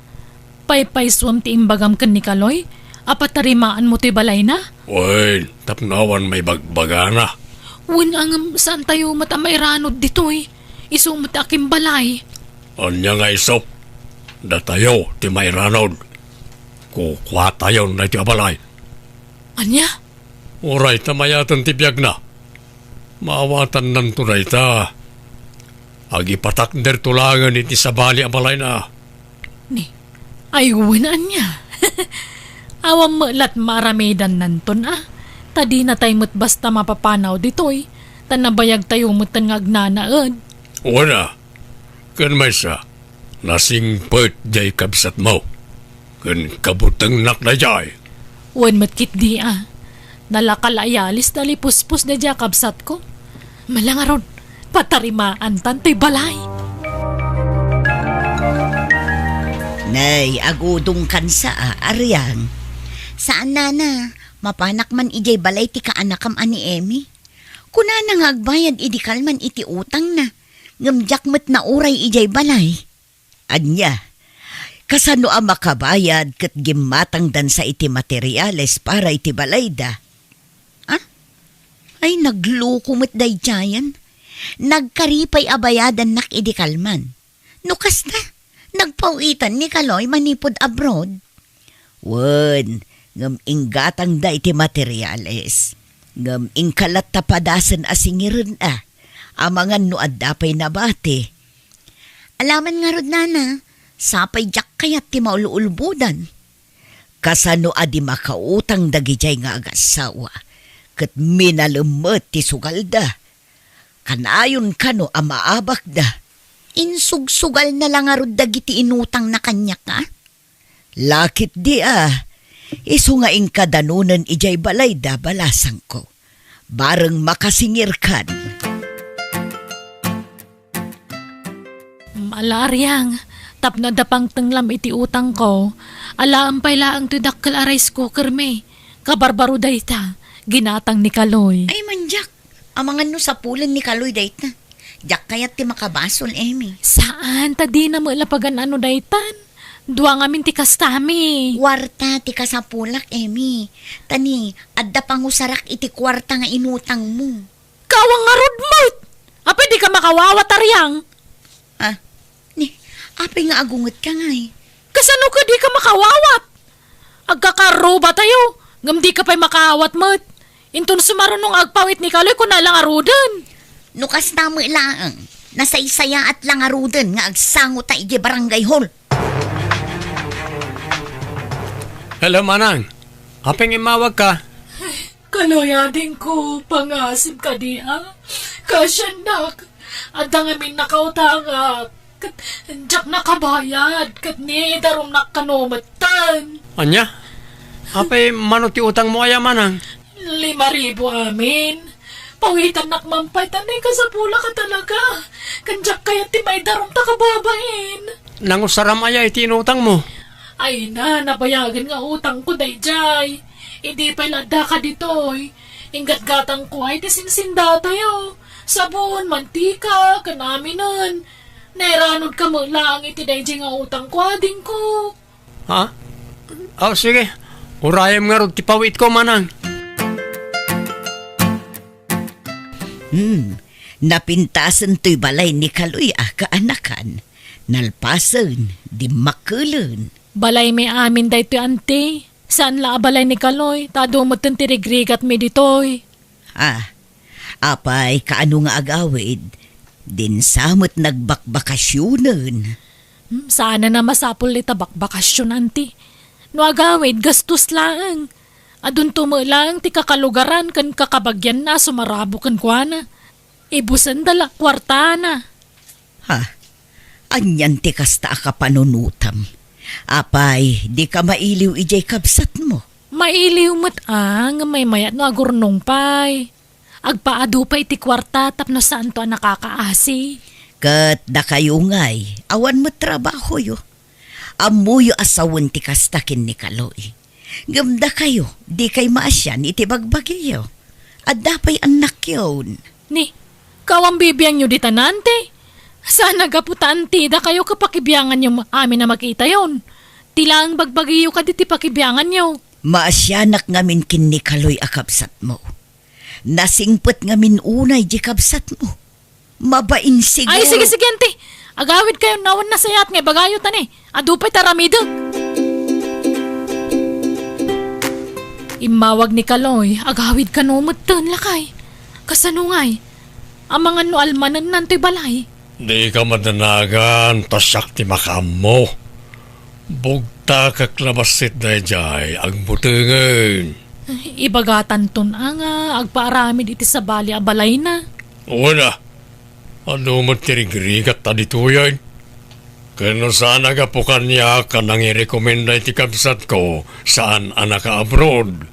Paypaysuam ti imbagam ken ni Kaloy a patarimaanmo toy balayna? Wen, tapno awan maibagbagana. Wen, ngem saantayo met a mairanod ditoy. Isu met a kimbalay. Ania nga isu? Datayo ti mairanod. Kukuatayon daytoy a balay. Ania? Uray ta mayaten ti biagna, maawatannanto dayta. Agipatakderto laengen iti sabali a balayna. Ni, ay wen ania? Awan met lat maaramidannanton a, ta dinatay met basta mapapanaw ditoy, ta nabayagtayo metten nga agnanaed. Wen a, ken maysa, nasingpet diay kabsatmo, ken kabutengnak daydiay. Wen met ketdi a, nalaka la a yalis ta lipuspos daydiay a kabsatko. Mala ngarud, patarimaantan toy balay. Nay, agudongkan sa a, Ariang. Saan, nana, mapanak man idiay balay ti kaanakam a ni Emmy. Kunana nga agbayad idi kalman iti utangna, ngem diak met nauray idiay balay. Ania? Kasano a makabayad ket gimmatangdansa iti materiales para iti balayda? Ah? Ay, nagluko met daydiayen. Nagkari pay a bayadannak idi kalman. No kasta, nagpaw-itan ni Kaloy manipud abroad. Wen, ngem inggatangda iti materiales. Ngem inka latta padasen a singiren a, amangan no adda pay nabati. Alaman ngarud, nana, sapay diak kayat ti maululbodan. Kasano a di makautang dagidiay nga agassawa, ket minalem met ti sugalda. Kanayon kano a maabakda. Insugsugalna la ngarud dagiti inutangna kaniak, a? Lakit di a, isu nga inka danonen idiay balayda, balasangko. Bareng makasingirkan. Ala, Ariang, tapno adda pangtenglam iti utangko, alaem pay laeng toy dakkel a rice cooker mi. Kabarbaro dayta, ginatang ni Kaloy. Ay, mandiak. Amangan no sapulen ni Kaloy dayta. Diak kayat ti makabasol, Emmy. Saan, ta dina met la pagan-ano daytan. Dua ngamin ti kastami. Kuarta ti kasapulak, Emmy. Ta ni, adda pangusarak iti kuarta nga inutangmo. Kawa ngarud met! Apay dika makawawat, Ariang? Ah, ni, apay nga agungetka ngay? Kasano ka dika makawawat? Agkakarrubatayo, ngem dika pay makaawat met. Inton sumaruno nga agpaw-it ni Kaloy, kuna la ngaruden. No kasta met laeng, nasaysayaat la ngaruden nga agsango ta idiay barangay hall. Hello, Manang. Apay nga immawagka? Kaloy, adingko, pangasem kadi a? Kasiannak, adda ngamin nakautangak. Ket diak nakabayad, ket ni, idarumnak kano metten. Ania? Apay mano ti utangmo aya, Manang? Lima ribu amin. Pawitannak man pay, ta ni, kasapulak a talaga. Ken diak kayat ti maidarum ta kababain. Nangusaram aya iti inutangmo? Ay na, nabayagen nga utangko daydiay. Idi pay la addaka ditoy, inggatgatangko ay ti sinsindatayo. Sabon, mantika, ken aminen. Nairanodka met laeng iti daydiay nga utangko, adingko. Ha? Aw, sige. Urayem ngarud ti pawitko, Manang. Hmm, napintasen toy balay ni Kaloy a kaanakan. Nalpasen, dimmakkelen. Balaymi amin daytoy, anti. Saan la a balay ni Kaloy, ta adu metten ti rigrigatmi ditoy. Ah, apay, kaano nga agawid? Dinsa met nagbakbakasionen. Hmm, saan a masapul ita bakbakasion, anti. No agawid, gastos laeng. Adunto met laeng ti kakalugaran ken kakabagianna a sumarabo kenkuana. Ibusenda la kuartana. Ha? Anian ti kasta a kapanunotam? Apay, dika mailiw idiay kabsatmo? Mailiw met a, ngem maymayat no agurnong pay. Agpaadu pay ti kuarta tapno saanto a nakakaasi. Ket dakayo ngay, awan met trabahoyo. Ammoyo a sawen ti kasta ken ni Kaloy. Ngem dakayo, dikay maasian iti bagbagiyo. Adda pay annakyon. Ni, kawan bibiangyo dita, anti? Saan a gapu ta anti dakayo ket pakibianganyo amin a makitayon. Ti laeng bagbagiyo kadi ti pakibianganyo. Maasianak ngamin ken ni Kaloy a kabsatmo. Nasingpet ngamin unay di kabsatmo. Mabain siguro. Ay, sige, sige, anti. Agawid kayo, awan nasayaat nga ibagayo ta ni. Adu pay ta aramidek. Immawag ni Kaloy, agawid kano metten, lakay. Kasano ngay? Amangan no almanennan toy balay. Dika madanagan, ta siak ti makaammo. Bugtakek la bassit daydiay, agbutengen. Ibagatanton a nga agpaaramid iti sabali a balayna. Wen a, adu met ti rigrigat ta ditoyen. Ken no saan a gapu kaniak a nangirekomenda iti kabsatko, saan a naka-abroad.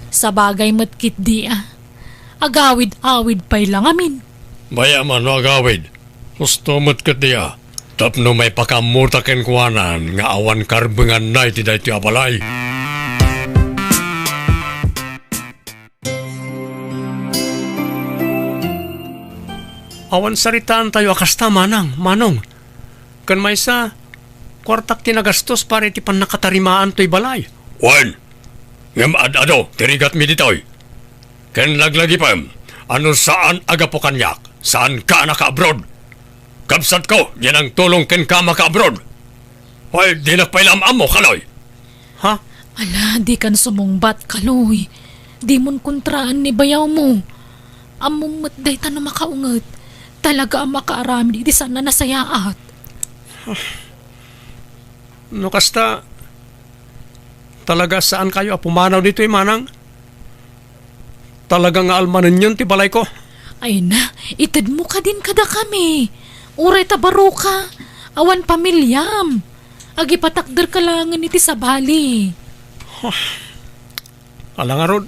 Sabagay met ketdi a. Agawid-awid pay la ngamin. Bay-am a no agawid. Husto met ketdi a. Tapno maipakaammo ta kenkuanan nga awan karbenganna iti daytoy a balay. Awan saritaantayo a kasta, Manang, Manong. Ken maysa, kuartak ti nagastos para iti pannakatarimaan toy balay. Wen, ngem ad-adu ti rigatmi ditoy. Ken laglagipem a no saan a gapu kaniak, saanka a naka-abroad. Kabsatko, diay nangtulong kenka maka-abroad. Wen, dinak pay la am-ammo, Kaloy. Ha? Ala, dikan sumungbat, Kaloy. Dimon kontraan ni bayawmo. Ammom met dayta no makaunget. Talaga a makaaramid iti saan a nasayaat. No kasta, talaga saankayo a pumanaw ditoy, Manang? Talaga nga almanenyon ti balayko? Ay na, itedmo kadin kadakami. Uray ta baroka, awan pamiliam. Agipatakderka laengen iti sabali. Ala ngarud,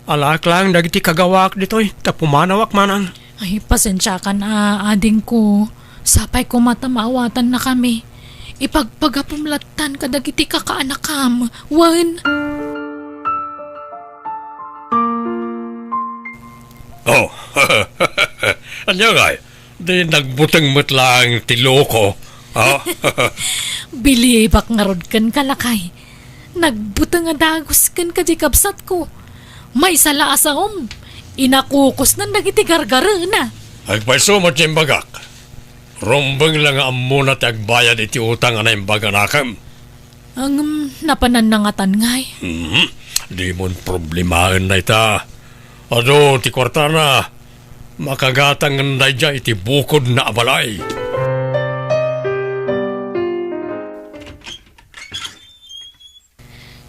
alaek laeng dagiti kagawaak ditoy, ta pumanawak, Manang. Ay, pasensiakan a, adingko. Sapay koma ta maawatannakami. Ipagpagapom lattan kadagiti kakaanakam. Wen. Oh, ania ngay? Di nagbuteng met laeng ti loko, ha? Bilibak ngarud kenka, lakay. Nagbuteng a dagus kenka diay kabsatko. Maysa la a saom, inakukusnan dagiti gargarena. Agpayso met ti imbagak. Rumbeng la nga ammona ti agbayad iti utang a naimbag a nakem. Ngem, napananna ngatan ngay? Mhm. Dimon problemaen dayta. Adu ti kuartana. Makagatangen daydiay iti bukodna a balay.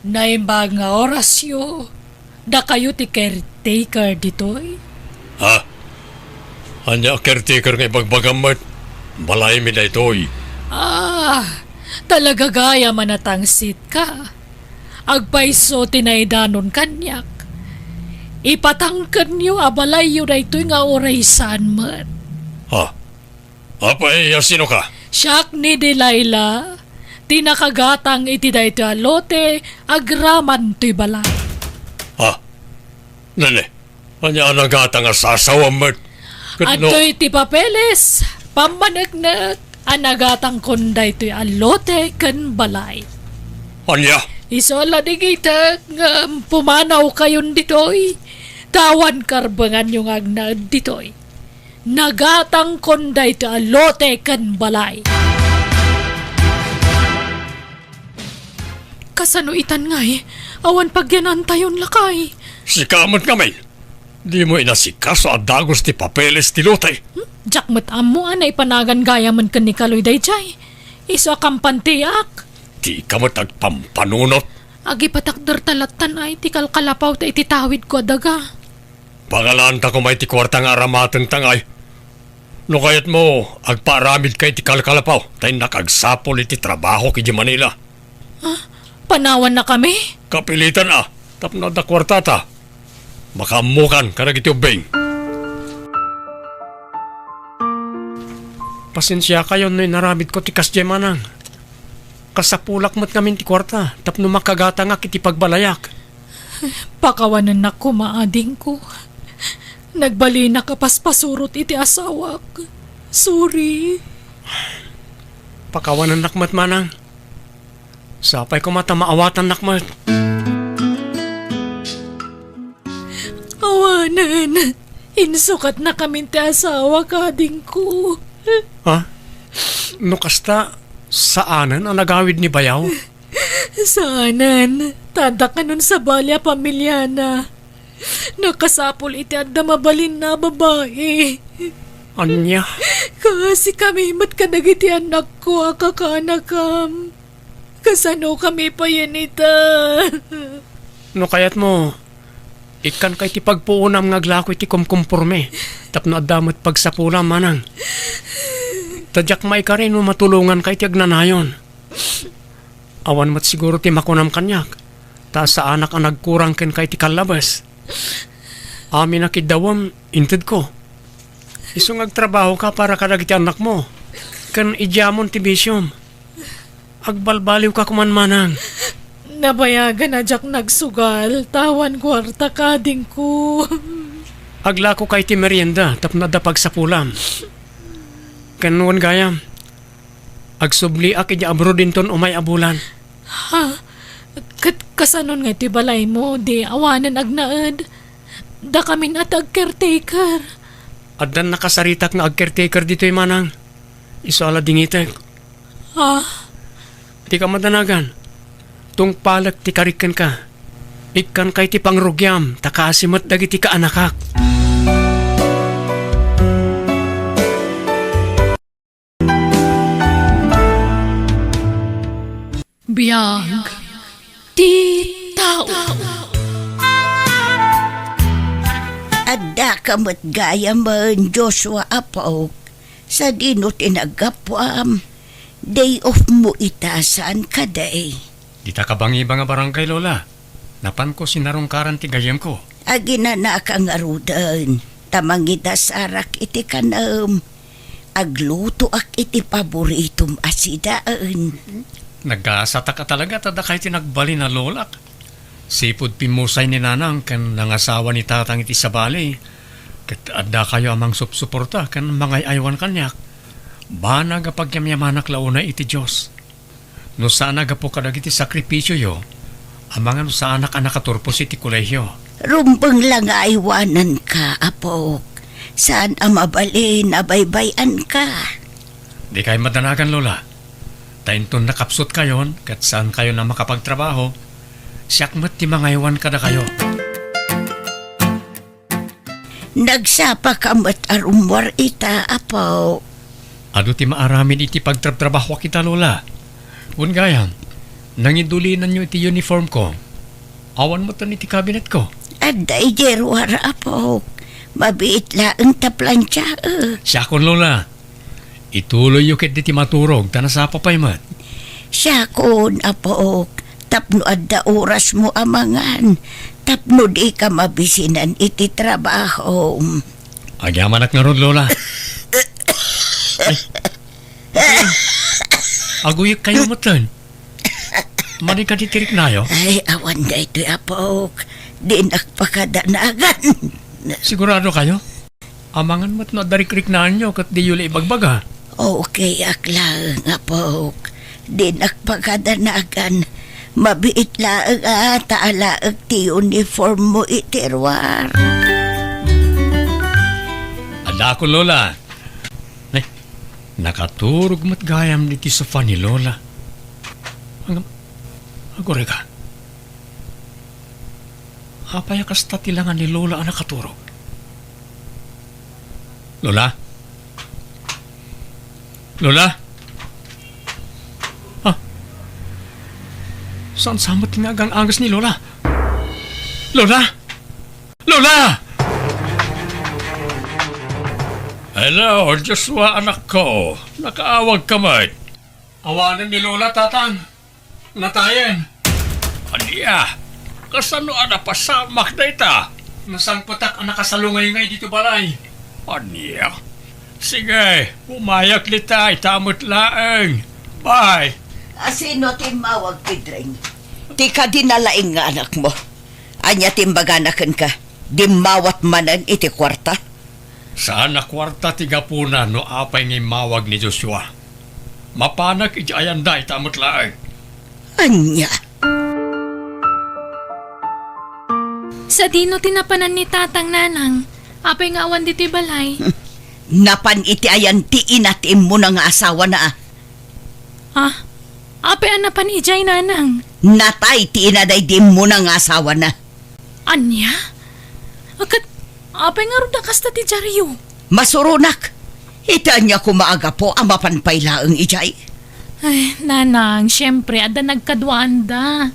Naimbag nga orasyo, dakayo ti caretaker ditoy? Ha? Ania a caretaker nga ibagbagam met? Balaymi daytoy. Ah, talaga gayam a natangsitka. Agpayso ti naidanon kaniak. Ipatangkenyo a balayyo daytoy nga uray saan met. Ha? Apay, a sinoka? Siak ni Delilah, ti nakagatang iti daytoy a lote agraman toy balay. Ha? Nene, ania a nagatang a sasawam met? Ket no Adtoy ti papeles, pammaneknek a nagatangkon daytoy a lote ken balay. Ania? Isu a ladigitek ngem pumanawkayon ditoy, ta awan karbenganyo nga agnaed ditoy. Nagatangkon daytoy a lote ken balay. Kasano itan ngay? Awan pagyanantayon, lakay. Sika met ngamin. Dimo inasikaso a dagus ti papeles ti lote. Hmm? Diak met ammo a naipanagan gayamen ken ni Kaloy daydiay. Isu a kampantiak. Dika met agpampanunot. Agipatakder ta lattan ay ti kalkalapaw ta iti tawidko a daga. Pangalaanta koma iti kuarta nga aramatenta ngay. No kayatmo, agpaaramidka iti kalkalapaw, ta innak agsapul iti trabahok idiay Manila. Ah, panawannakami? Kapilitan a, tapno adda kuartata. Makaammokan kadagiti ubbing. Pasensiakayon no inaramidko ti kasdiay, Manang. Kasapulak met ngamin ti kuarta tapno makagatangak iti pagbalayak. Pakawanennak koma, adingko. Nagbalinak a paspasurot iti asawak. Sorry. Pakawanennak met, Manang. Sapay koma ta maawatannak met. Awanen, insukatnakamin ti asawa, kadingko. Ha? No kasta, saanen a nagawid ni bayaw? Saanen, ta adda kanon sabali a pamiliana. Nakasapul iti adda mabalinna a babai. Ania? Kaasikami met kadagiti annakko a kakaanakam. Kasanokami payen ita? No kayatmo, ikkanka iti pagpuonam nga aglako iti kumkumporme tapno adda met pagsapulam, manang. Ta diak maikari no matulonganka iti agnanayon. Awan met siguro ti makunam kaniak, ta saanak a nagkurang kenka iti kallabes. Amin a kiddawem, intedko. Isu nga agtrabahoka para kadagiti annakmo, ken idiamon ti bisiom. Agbalbaliwka koman, manang. Nabayagan a diak nagsugal, ta awan kuarta, kadingko. Aglakoka iti merienda tapno adda pagsapulam. Ken wen gayam, agsubliak idiay abroad inton umay a bulan. Ha? Ket kasanon nga iti balaymo, di awanen agnaed? Dakamin a ti agcaretaker. Addan nakasaritak nga agcaretaker ditoy, manang. Isu a la dingitek. Ah? Dika madanagan. Tungpalek ti karik kenka. Ikkanka iti pangrugiam, ta kaasi met dagiti kaanakak. Biag ti tao. Addaka met gayamen, Joshua, apok, sadino ti naggapuam? Day off mo ita, saan kadi? Dita kabangibang a barangay, Lola. Napanko sinarungkaran ti gayyemko. Aginanaka ngaruden, ta mangidasarak iti kanem. Aglutoak iti paboritom a sidaen. Nagasatak a talaga ta dakay ti nagbalin a lolak. Sipud pimmusay ni Nanang ken nangasawa ni Tatang iti sabali, ket addakayo a mangsupsuporta ken mangay-aywan kaniak. Banag a pagyamyamanak la unay iti Dios. No saan a gapu kadagiti sakripisioyo, amangan no saanak a nakaturpos iti kolehio. Rumbeng la nga aywananka, apok. Saan a mabalin a baybay-anka. Dikay madanagan, Lola. Ta inton nakapsutkayon ket saankayon a makapagtrabaho, siak met ti mangaywan kadakayo. Nagsapaka met a rummuar ita, apo. Adu ti maaramid iti pagtrabtrabahoak ita, Lola. Wen gayam, nangidulinanyo iti uniformko. Awan metten iti kabinetko. Adda idiay ruar, apok. Mabiit laeng ta plantiaek. Siakon, Lola. Ituloyyo ketdi ti maturog, ta nasapa pay met. Siakon, apok, tapno adda orasmo a mangan, tapno dika mabisinan iti trabahom. Agyamanak ngarud, Lola. Ay. Aguyek kayo metten. Madi kadi ti riknayo? Ay, awan daytoy, apok. Dinak pakadanagan. Sigurado kayo? Amangan met no adda rikriknaanyo ket diyo la ibagbaga. Okay ak laeng, apok. Dinak pakadanagan. Mabiit laeng a ta alaek ti uniform mo iti ruar. Adakon, Lola. Ay, nakaturog met gayam diti sofa ni Lola. Agam-, agurayka. Apay a kasta ti langa ni Lola a nakaturog? Lola? Lola? Ah. Saan sa met nga agang-angas ni Lola? Lola? Lola! Hello, Joshua, anak ko. Nakaawag ka met. Awanen ni Lola, Tatang. Natayen. Ania? Kasano a napasamak dayta? Nasangpetak a nakasalungay ngay dito balay. Ania? Sige, umayak dita, ita met laeng. Bye. Asino ti immawag, Pedring? Ti kadi na laeng nga anakmo. Ania ti imbagana kenka? Dimmawat manen iti kuarta? Saan a kuarta ti gapuna no apay nga immawag ni Joshua. Mapanak iti ayanda ita met laeng. Ania? Sadino ti napanan ni Tatang, Nanang? Apay nga awan ditoy balay? Napan iti ayan ti ina ti immuna nga asawana. Ah, apay a napan idiay, Nanang? Natay ti ina daydi immuna nga asawana. Ania? Ket apay ngarud a kasta ti diaryo? Masuronak. Iti ania koma a gapu a mapan pay laeng idiay? Ay, Nanang, siempre, adda nagkaduaanda.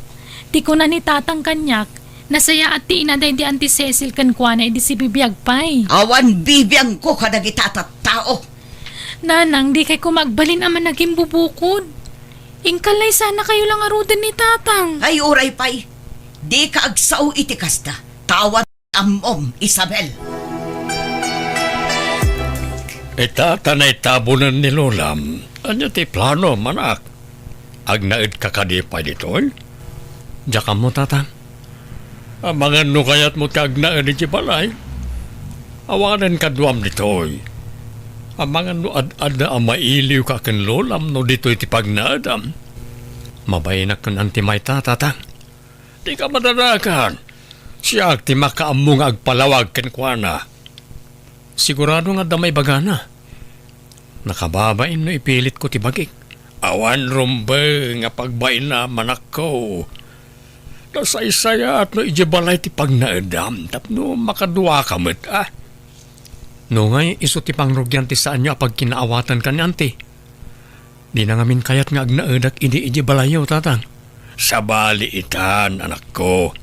Ti kuna ni Tatang kaniak, nasayaat ti ina daydi Auntie Cecil kenkuana idi sibibiag pay. Awan bibiangko kadagita a tattao. Nanang, dikay koma agbalin a managimbubukod. Inkallaysanakayo la ngaruden ni Tatang. Ay, uray pay. Dika agsao iti kasta. Tawag ammom, Isabel. Ita ta naitabonen ni Lolam. Ania ti plano, anak? Agnaedka kadi pay ditoy? Diak ammo, Tata. Amangan no kayatmo ti agnaed iti balay. Awanen kaduam ditoy. Amangan no ad-adda a mailiwka ken Lolam no ditoy ti pagnaedam. Mabainak ken Auntie Mayta, Tata. Dika madanagan. Siak ti makaammo nga agpalawag kenkuana. Sigurado nga adda maibagana. Nakababain no ipilitko ti bagik. Awan rumbeng nga pagbainam, anakko. Nasaysayaat no idiay balay ti pagnaedam tapno makaduaka met, a. Nungay isu ti pangrugian ti saanyo a pagkinaawatan ken ni Auntie. Dina ngamin kayat nga agnaedak idi idiay balayyo, Tatang. Sabali itan, anakko.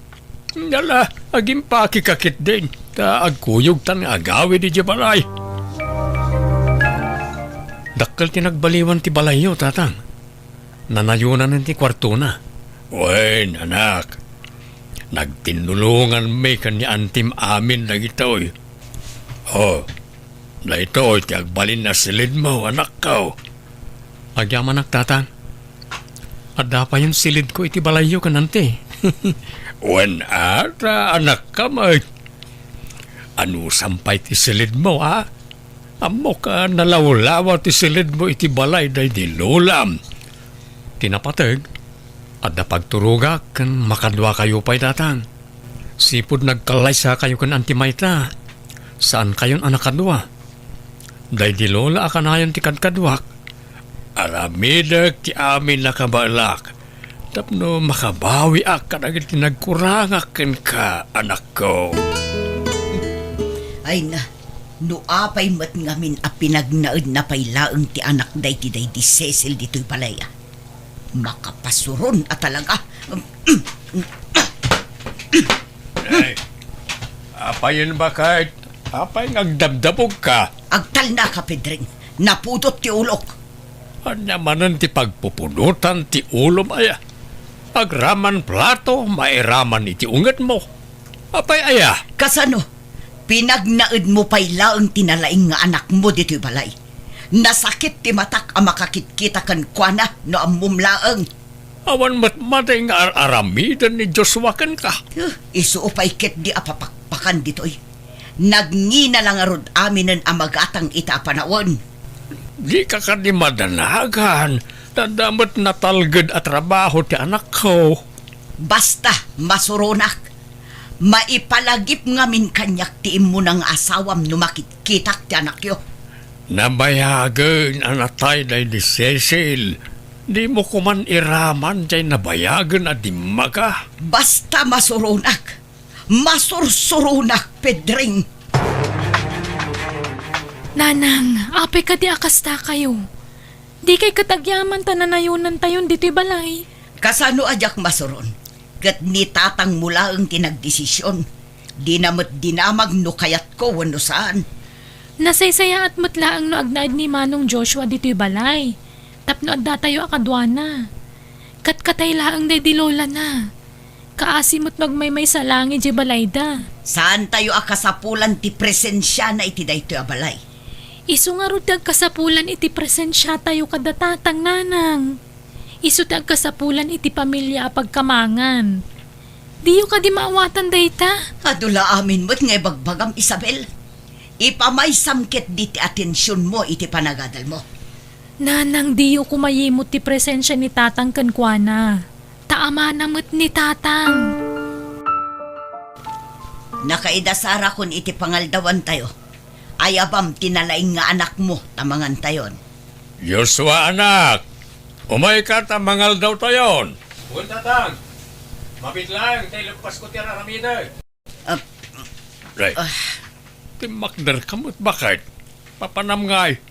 Ala, agimpakika ketdin, ta agkuyogtan nga agawid idiay balay. Dakkel ti nagbaliwan ti balayyo, Tatang. Nanayonanen ti kuartona. Wen, anak. Nagtinnulonganmi ken ni Auntie amin dagitoy. O, daytoy ti agbalin a silidmo, anakko. Agyamanak, Tatang. Adda payen silidko iti balayyo ken Auntie. Wen a, ta anakka met. Anusam pay ti silidmo, a? Ammok a nalawlawa ti silidmo iti balay daydi Lolam. Ti napateg, adda pagturogak ken makaduakayo pay, Tatang. Sipud nagkallaysakayo ken Auntie Mayta, saankayon a nakadua. Daydi Lola a kanayon ti kadkaduak, aramidek ti amin a kabaelak tapno makabawiak kadagiti nagkurangak kenka, anakko. Ay na, no apay met ngamin a pinagnaedna pay laeng ti anak daydi daydi Cecil ditoy balay, a. Makapasuron a talaga. Ay, apayen, baket? Apay nga agdabdabogka? Agtalnaka, Pedring. Napudot ti ulok. Ania manen ti pagpupudotan ti ulom, aya? Agraman plato, mairaman iti ungetmo. Apay, aya? Kasano? Pinagnaedmo pay laeng ti nalaing nga anakmo ditoy balay. Nasakit ti matak a makakitkita kenkuana no ammom laeng. Awan met madi nga ar-aramiden ni Joshua kenka. Huh, isu pay ketdi a papakpakan ditoy. Nagngina la ngarud aminen a magatang ita a panawen. Dika kadi madanagan, ta adda met natalged a trabaho ti anakko. Basta, masuronak. Maipalagip ngamin kaniak ti immuna nga asawam no makitkitak ti anakyo. Nabayagen a natay daydi Cecil. Dimo koman iraman jay nabayagen a dimmaga. Basta masuronak. Masursuronak, Pedring. Nanang, apay kadi a kastakayo? Dikay ket agyaman ta nanayonantayon ditoy balay. Kasano a diak masuron? Ket ni tatangmo laeng ti nagdesision. Dina met dinamag no kayatko wenno saan. Nasaysayaat met laeng no agnaed ni Manong Joshua ditoy balay, tapno addatayo a kaduana. Katkatay laeng daydi lolana. Kaasi met no agmaymaysa laeng idiay balayda. Saantayo a kasapulan ti presensiana iti daytoy a balay. Isu ngarud ti agkasapulan iti presensiatayo kada tatang, nanang. Isu ti agkasapulan iti pamilia a pagkamangan. Diyo kadi maawatan dayta? Adu la amin met nga ibagbagam, Isabel. Ipamaysam ketdi ti atensionmo iti panagadalmo. Nanang, diyo koma yimut ti presensia ni tatang kenkuana. Amana met ni Tatang. Nakaidasarakon iti pangaldawantayo. Ayabam ti nalaing nga anakmo ta mangantayon. Joshua, anak! Umayka ta mangaldawtayon. Wen, Tatang. Mabiit laeng ta ileppasko ti ar-aramidek. Ah, Ay, ah. Timmakderka met, baket? Papanam ngay?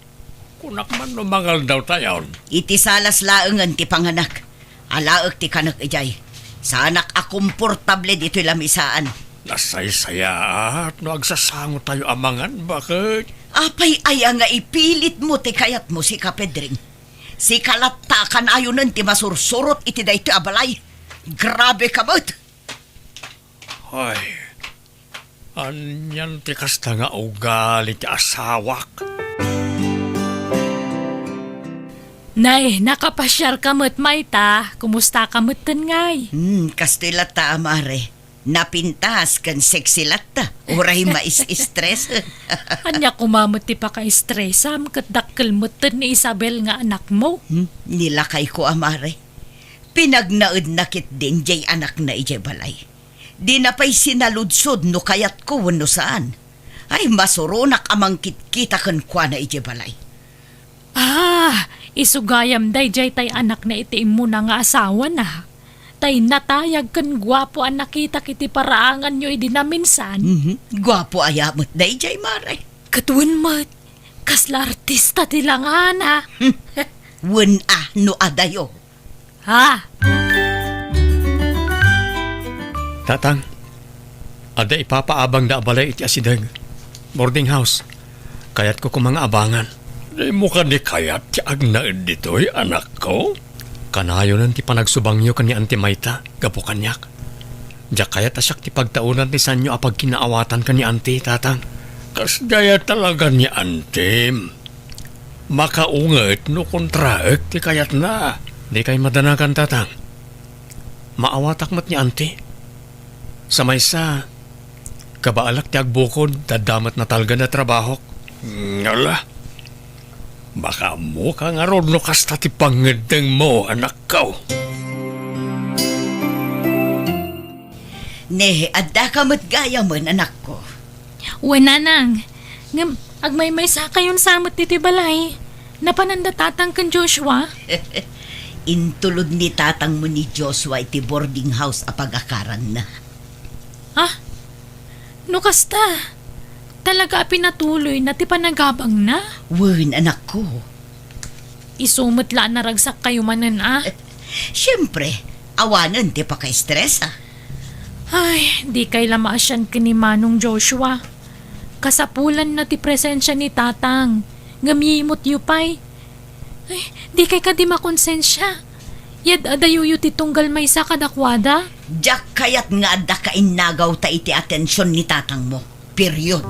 Kunak man no mangaldawtayon. Iti salas laengen ti panganak. Alaek ti kanak idiay. Saanak a komportable ditoy lamisaan. Nasaysayaat no agsasangotayo a mangan, baket? Apay aya nga ipilitmo ti kayatmo, sika, Pedring? Sika latta a kanayonen ti masursurot iti daytoy a balay. Grabeka met! Ay, anian ti kasta nga ugali ti asawak? Nay, nakapasiarka met mayta. Kumustaka metten ngay? Hmm, kastoy latta a, mare. Napintas ken sexy latta. Uray mais-stress. Ania koma met ti pakaistresam ket dakkel metten ni Isabel nga anakmo? Hmm, nilakayko a, mare. Pinagnaedna ketdin jay anakna idiay balay. Dina pay sinaludsod no kayatko wenno saan. Ay, masuronak a mangkitkita kenkuana idiay balay. Ah, isu gayam daydiay tay anakna iti immuna nga asawana. Tay natayag ken guapo a nakitak iti paraanganyo idi naminsan. Mhm. Guapo aya met daydiay, mare? Ket wen met, kasla artista ti langana. Hmm. Wen a no adayo. Ha? Tatang, adda ipapaabangda a balay iti asideg, boarding house. Kayatko koma nga abangan. Dimo kadi kayat ti agnaed ditoy, anakko? Kanayonen ti panagsubangyo ken ni Auntie Mayta gapu kaniak. Diak kayat a siak ti pagtaodan ti saanyo a pagkinaawatan ken ni Auntie, Tatang. Kasdiay a talaga ni Auntie. Makaunget no kontraek ti kayatna. Dikay madanagan, Tatang. Maawatak met ni Auntie. Sa maysa, kabaelak ti agbukod, ta adda met natalgen a trabahok. Ngala, makaammoka ngarud no kasta ti pangngeddengmo, anakko. Ne, addaka met gayamen, anakko. Wen, nanang. Ngem, agmaymaysakayon sa met ditoy balay. Napananda tatang ken Joshua? Intulod ni tatangmo ni Joshua iti boarding house a pagakaranna. Ah? No kasta, talaga a pinatuloyna ti panagabangna? Wen, anakko. Isu met la a naragsakkayo manen a? Siempre, awanen ti pakaestresa. Ay, dikay la maasian ken ni Manong Joshua. Kasapulanna ti presensia ni Tatang, ngem yimutyo pay. Ay, dikay kadi makonsensia. Yad-adayoyo ti tunggal maysa kadakuada? Diak kayat nga adda kainnagawta iti atension ni tatangmo. Period.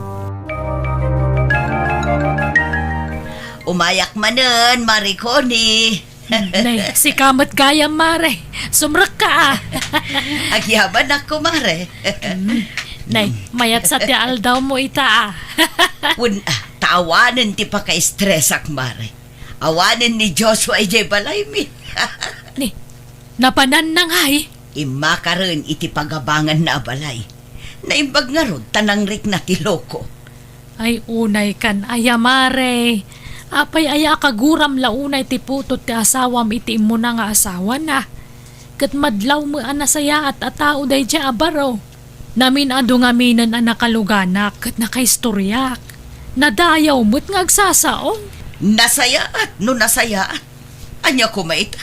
Umayak manen, Mare Connie. Nay, sika met gayam, Mare. Sumrekka a. Agyamanak, Mare. Mm. Nay, mayat sa ti aldawmo ita a. Wen, ah, ta awanen ti pakaestresak, Mare. Awanen ni Joshua idiay balaymi. Ni, napananna ngay? Immakaren iti pagabanganna a balay. Naimbag ngarud ta nangrikna ti loko. Ay, unay kan aya, Mare. Apay aya a kaguram la unay ti putot ti asawam iti immuna nga asawana? Ket madlaw met a nasayaat a tao daydiay a baro. Namin-adu ngaminen a nakaluganak ket nakaistoriak. Nadayaw met nga agsasaom. Nasayaat no nasayaat. Ania koma ita?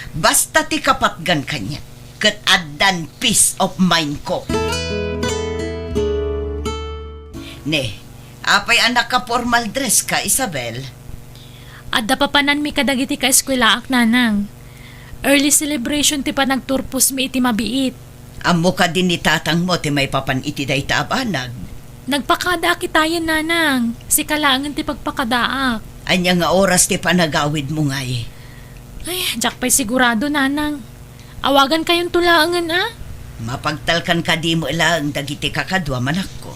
Basta ti kapatgan kaniak, ket addan peace of mind ko. Ne, apay a naka-formal dress ka, Isabel? Adda papananmi kadagiti kaeskuelaak, nanang. Early celebration ti panagturposmi iti mabiit. Ammo kadi ni tatangmo ti maipapan iti dayta a banag? Nagpakadaak itayen, nanang. Sika laengen ti pagpakadaak. Ania nga oras ti panagawidmo ngay? Ay, diak pay sigurado, nanang. Awagankayonto laengen a? Mapagtalkan kadi met laeng dagiti kakadua, manakko?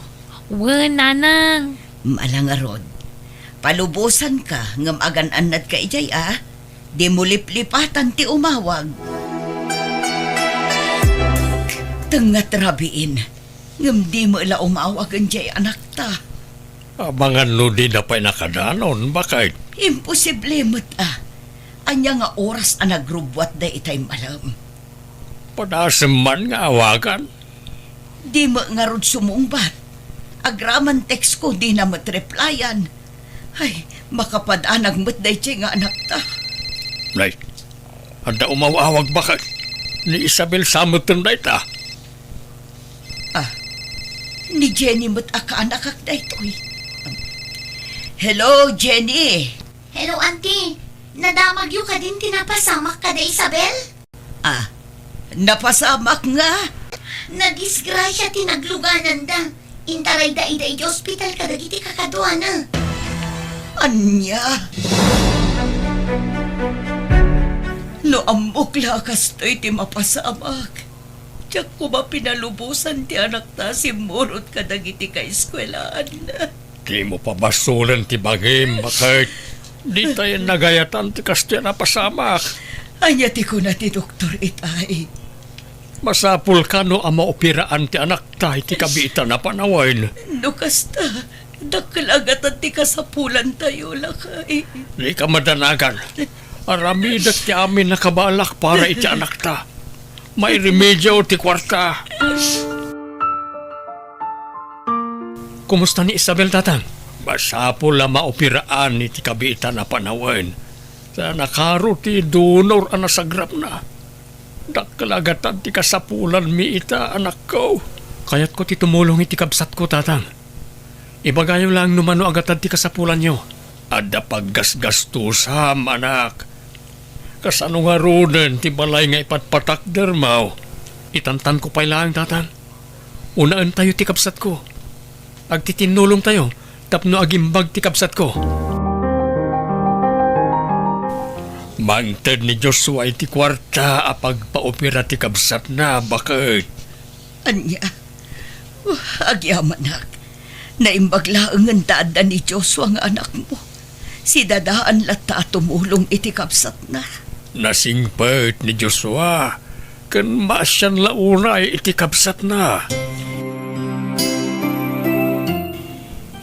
Wen, nanang. Ala ngarud. Palubosanka ngem agan-annadka idiay a? Dimo liplipatan ti umawag. Tengnga ti rabiin, ngem di met la umawagen diay anakta. Amangan no dina pay nakadanon, baket? Imposible met a. Ania nga oras a nagrubbuat daytay malem? Padasem man nga awagan. Di met ngarud sumungbat. Agraman text ko, dina met replyan. Ay, makapadanag met daytoy nga anakta. Nay, adda umaw-awag baket. Ni Isabel sa metten dayta. Ah, ni Jenny met a kaanakak daytoy. Hello, Jenny. Hello, Auntie. Nadamagyo kadin ti napasamak kada Isabel? Ah, napasamak nga? Nadisgrasia ti naglugananda. Intarayda ida iti ospital kadagiti kakaduana. Ania? No ammok la a kastoy ti mapasamak, diak koma pinalubosan ti anakta a simmurot kadagiti kaeskuelaanna. Dimo pabasolen ti bangim, baket. Ditayen nagayatan ti kastoy a napasamak. Ania ti kuna ti doktor itay? Masapul kano a maoperaan ti anakta iti kabiitan a panawen. No kasta, dakkel a gatad ti kasapulantayo, lakay. Dika madanagan. Aramidek ti amin a kabaelak para iti anakta. Mairemedio ti kuarta. Kumusta ni Isabel, Tatang? Masapul a maoperaan iti kabiitan a panawen. Ta nakaro ti donor a nasagrapna. Dakkel a gatad ti kasapulanmi ita, anakko. Kayatko ti tumulong iti kabsatko, Tatang. Ibagayo laeng no mano a gatad ti kasapulanyo. Adda paggasgastusam, anak. Kasano ngaruden ti balay nga ipatpatakdermo? Itantanko pay laeng, Tatang. Unaentayo ti kabsatko. Agtitinnulongtayo tapno agimbag ti kabsatko. Mangted ni Joshua iti kuarta a pagpaopera ti kabsatna, baket. Ania? Agyamanak. Naimbag laengen ta adda ni Joshua nga anakmo. Sidadaan latta a tumulong iti kabsatna. Nasingpet ni Joshua, ken maasian la unay iti kabsatna.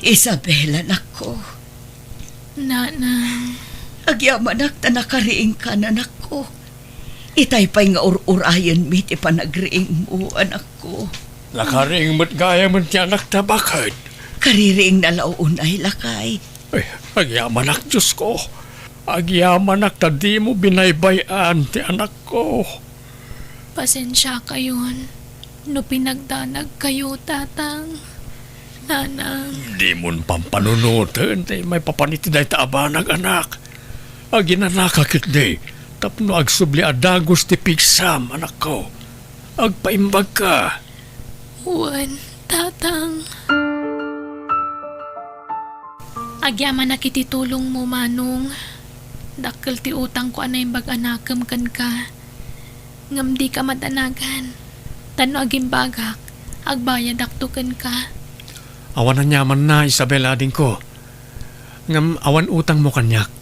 Isabel, anakko. Nanang. Agyamanak ta nakariingka, anakko. Itay pay nga ur-urayenmi ti panagriingmo, anakko. Nakariing met gayamen ti anakta, baket? Kaririingna la unay, lakay. Ay, agyamanak, Diosko. Agyamanak ta dimo binaybay-an ti anakko. Pasensiakayon no pinagdanagkayo, Tatang, Nanang. Dimon pampanunoten ti maipapan iti dayta a banag, anak. Aginanaka ketdi tapno agsubli a dagus ti pigsam, anakko. Agpaimbagka. Wen, Tatang. Agyamanak iti tulongmo, Manong. Dakkel ti utangko a naimbag a nakem kenka. Ngem dika madanagan. Ta no agimbagak, agbayadakto kenka. Awan aniamanna, Isabel, adingko. Ngem awan utangmo kaniak.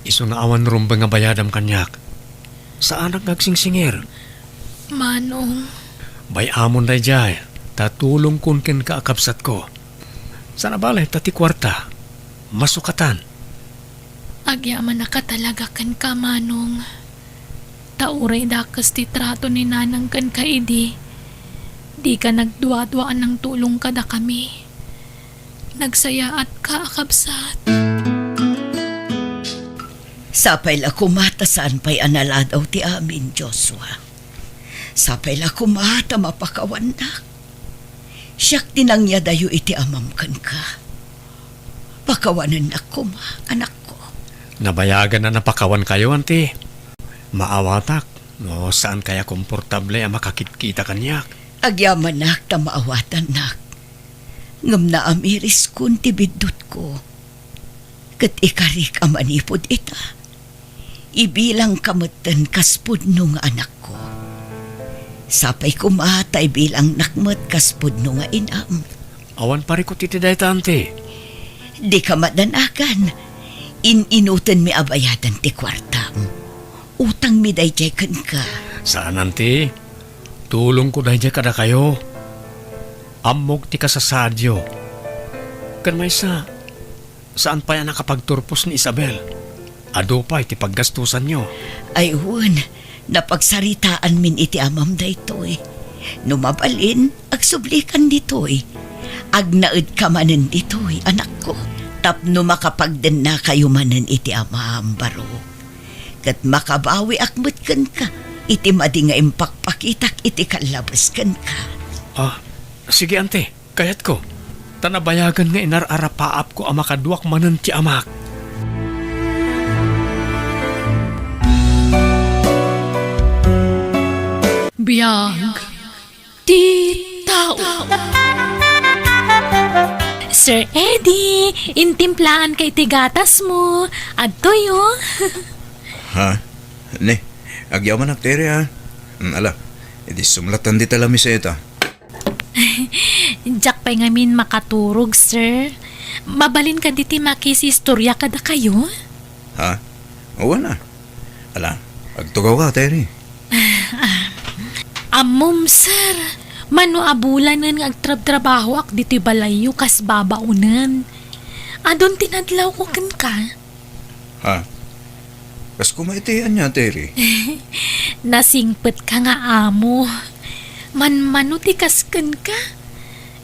Isu nga awan rumbeng a bayadam kaniak. Saanak nga agsingsingir. Manong. Bay-amon daydiay, ta tulongkon kenka a kabsatko. Saan a bale, ta ti kuarta, masukatan. Agyamanaka talaga kenka, Manong. Ta uray dakes ti trato ni Nanang kenka idi, dika nagduadua a nangtulong kadakami. Nagsayaatka a kabsat. Sapay la koma ta saan pay a naladaw ti amin, Joshua. Sapay la koma ta mapakawannak. Siak ti nangyadayo iti amam kenka. Pakawanennak koma, anakko. Nabayagan a napakawankayo, Auntie. Maawatak no saankayo a komportable a makakitkita kaniak. Agyamanak ta maawatannak. Ngem naamiriskon ti biddutko. Ket ikarik a manipud ita, ibilangka metten kas pudno nga anakko. Sapay koma ta ibilangnak met kas pudno nga inam. Awan parikut iti dayta, Auntie. Dika madanagan. In-inutenmi a bayadan ti kuartam. Utangmi daydiay kenka. Saan, Auntie. Tulongko daydiay kadakayo. Ammok ti kasasaadyo. Ken maysa, saan pay a nakapagturpos ni Isabel. Adu pay ti paggastusanyo. Ay, wen, napagsaritaanmin iti amam daytoy. No mabalin, agsublikan ditoy. Agnaedka manen ditoy, anakko, tapno makapagdennakayo manen iti amam, baro. Ket makabawiak met kenka iti madi nga impakpakitak iti kallabes kenka. Ah, sige, ante. Kayatko, ta nabayagen nga inar-arapaapko a makaduak manen ti amak. Biag ti tao. Sir Eddie, intimplaanka iti gatasmo. Adtoy, o. Ha? Ne, agyamanak, Tere, ha? Mm, ala, idi sumlatan dita lamiseta. Diak pay ngamin makaturog, sir. Mabalin kadi ti makisistoria kadakayo? Ha? Wen a. Ala, agtugawka, Terry. Ammom, sir. Mano a bulanen nga agtrabtrabahoak ditoy balayyo kas babaonen. Adun ti nadlawko kenka. Ha? Kas kuma iti ania, Terry? Nasingpetka nga amo. Manmano ti kas kenka?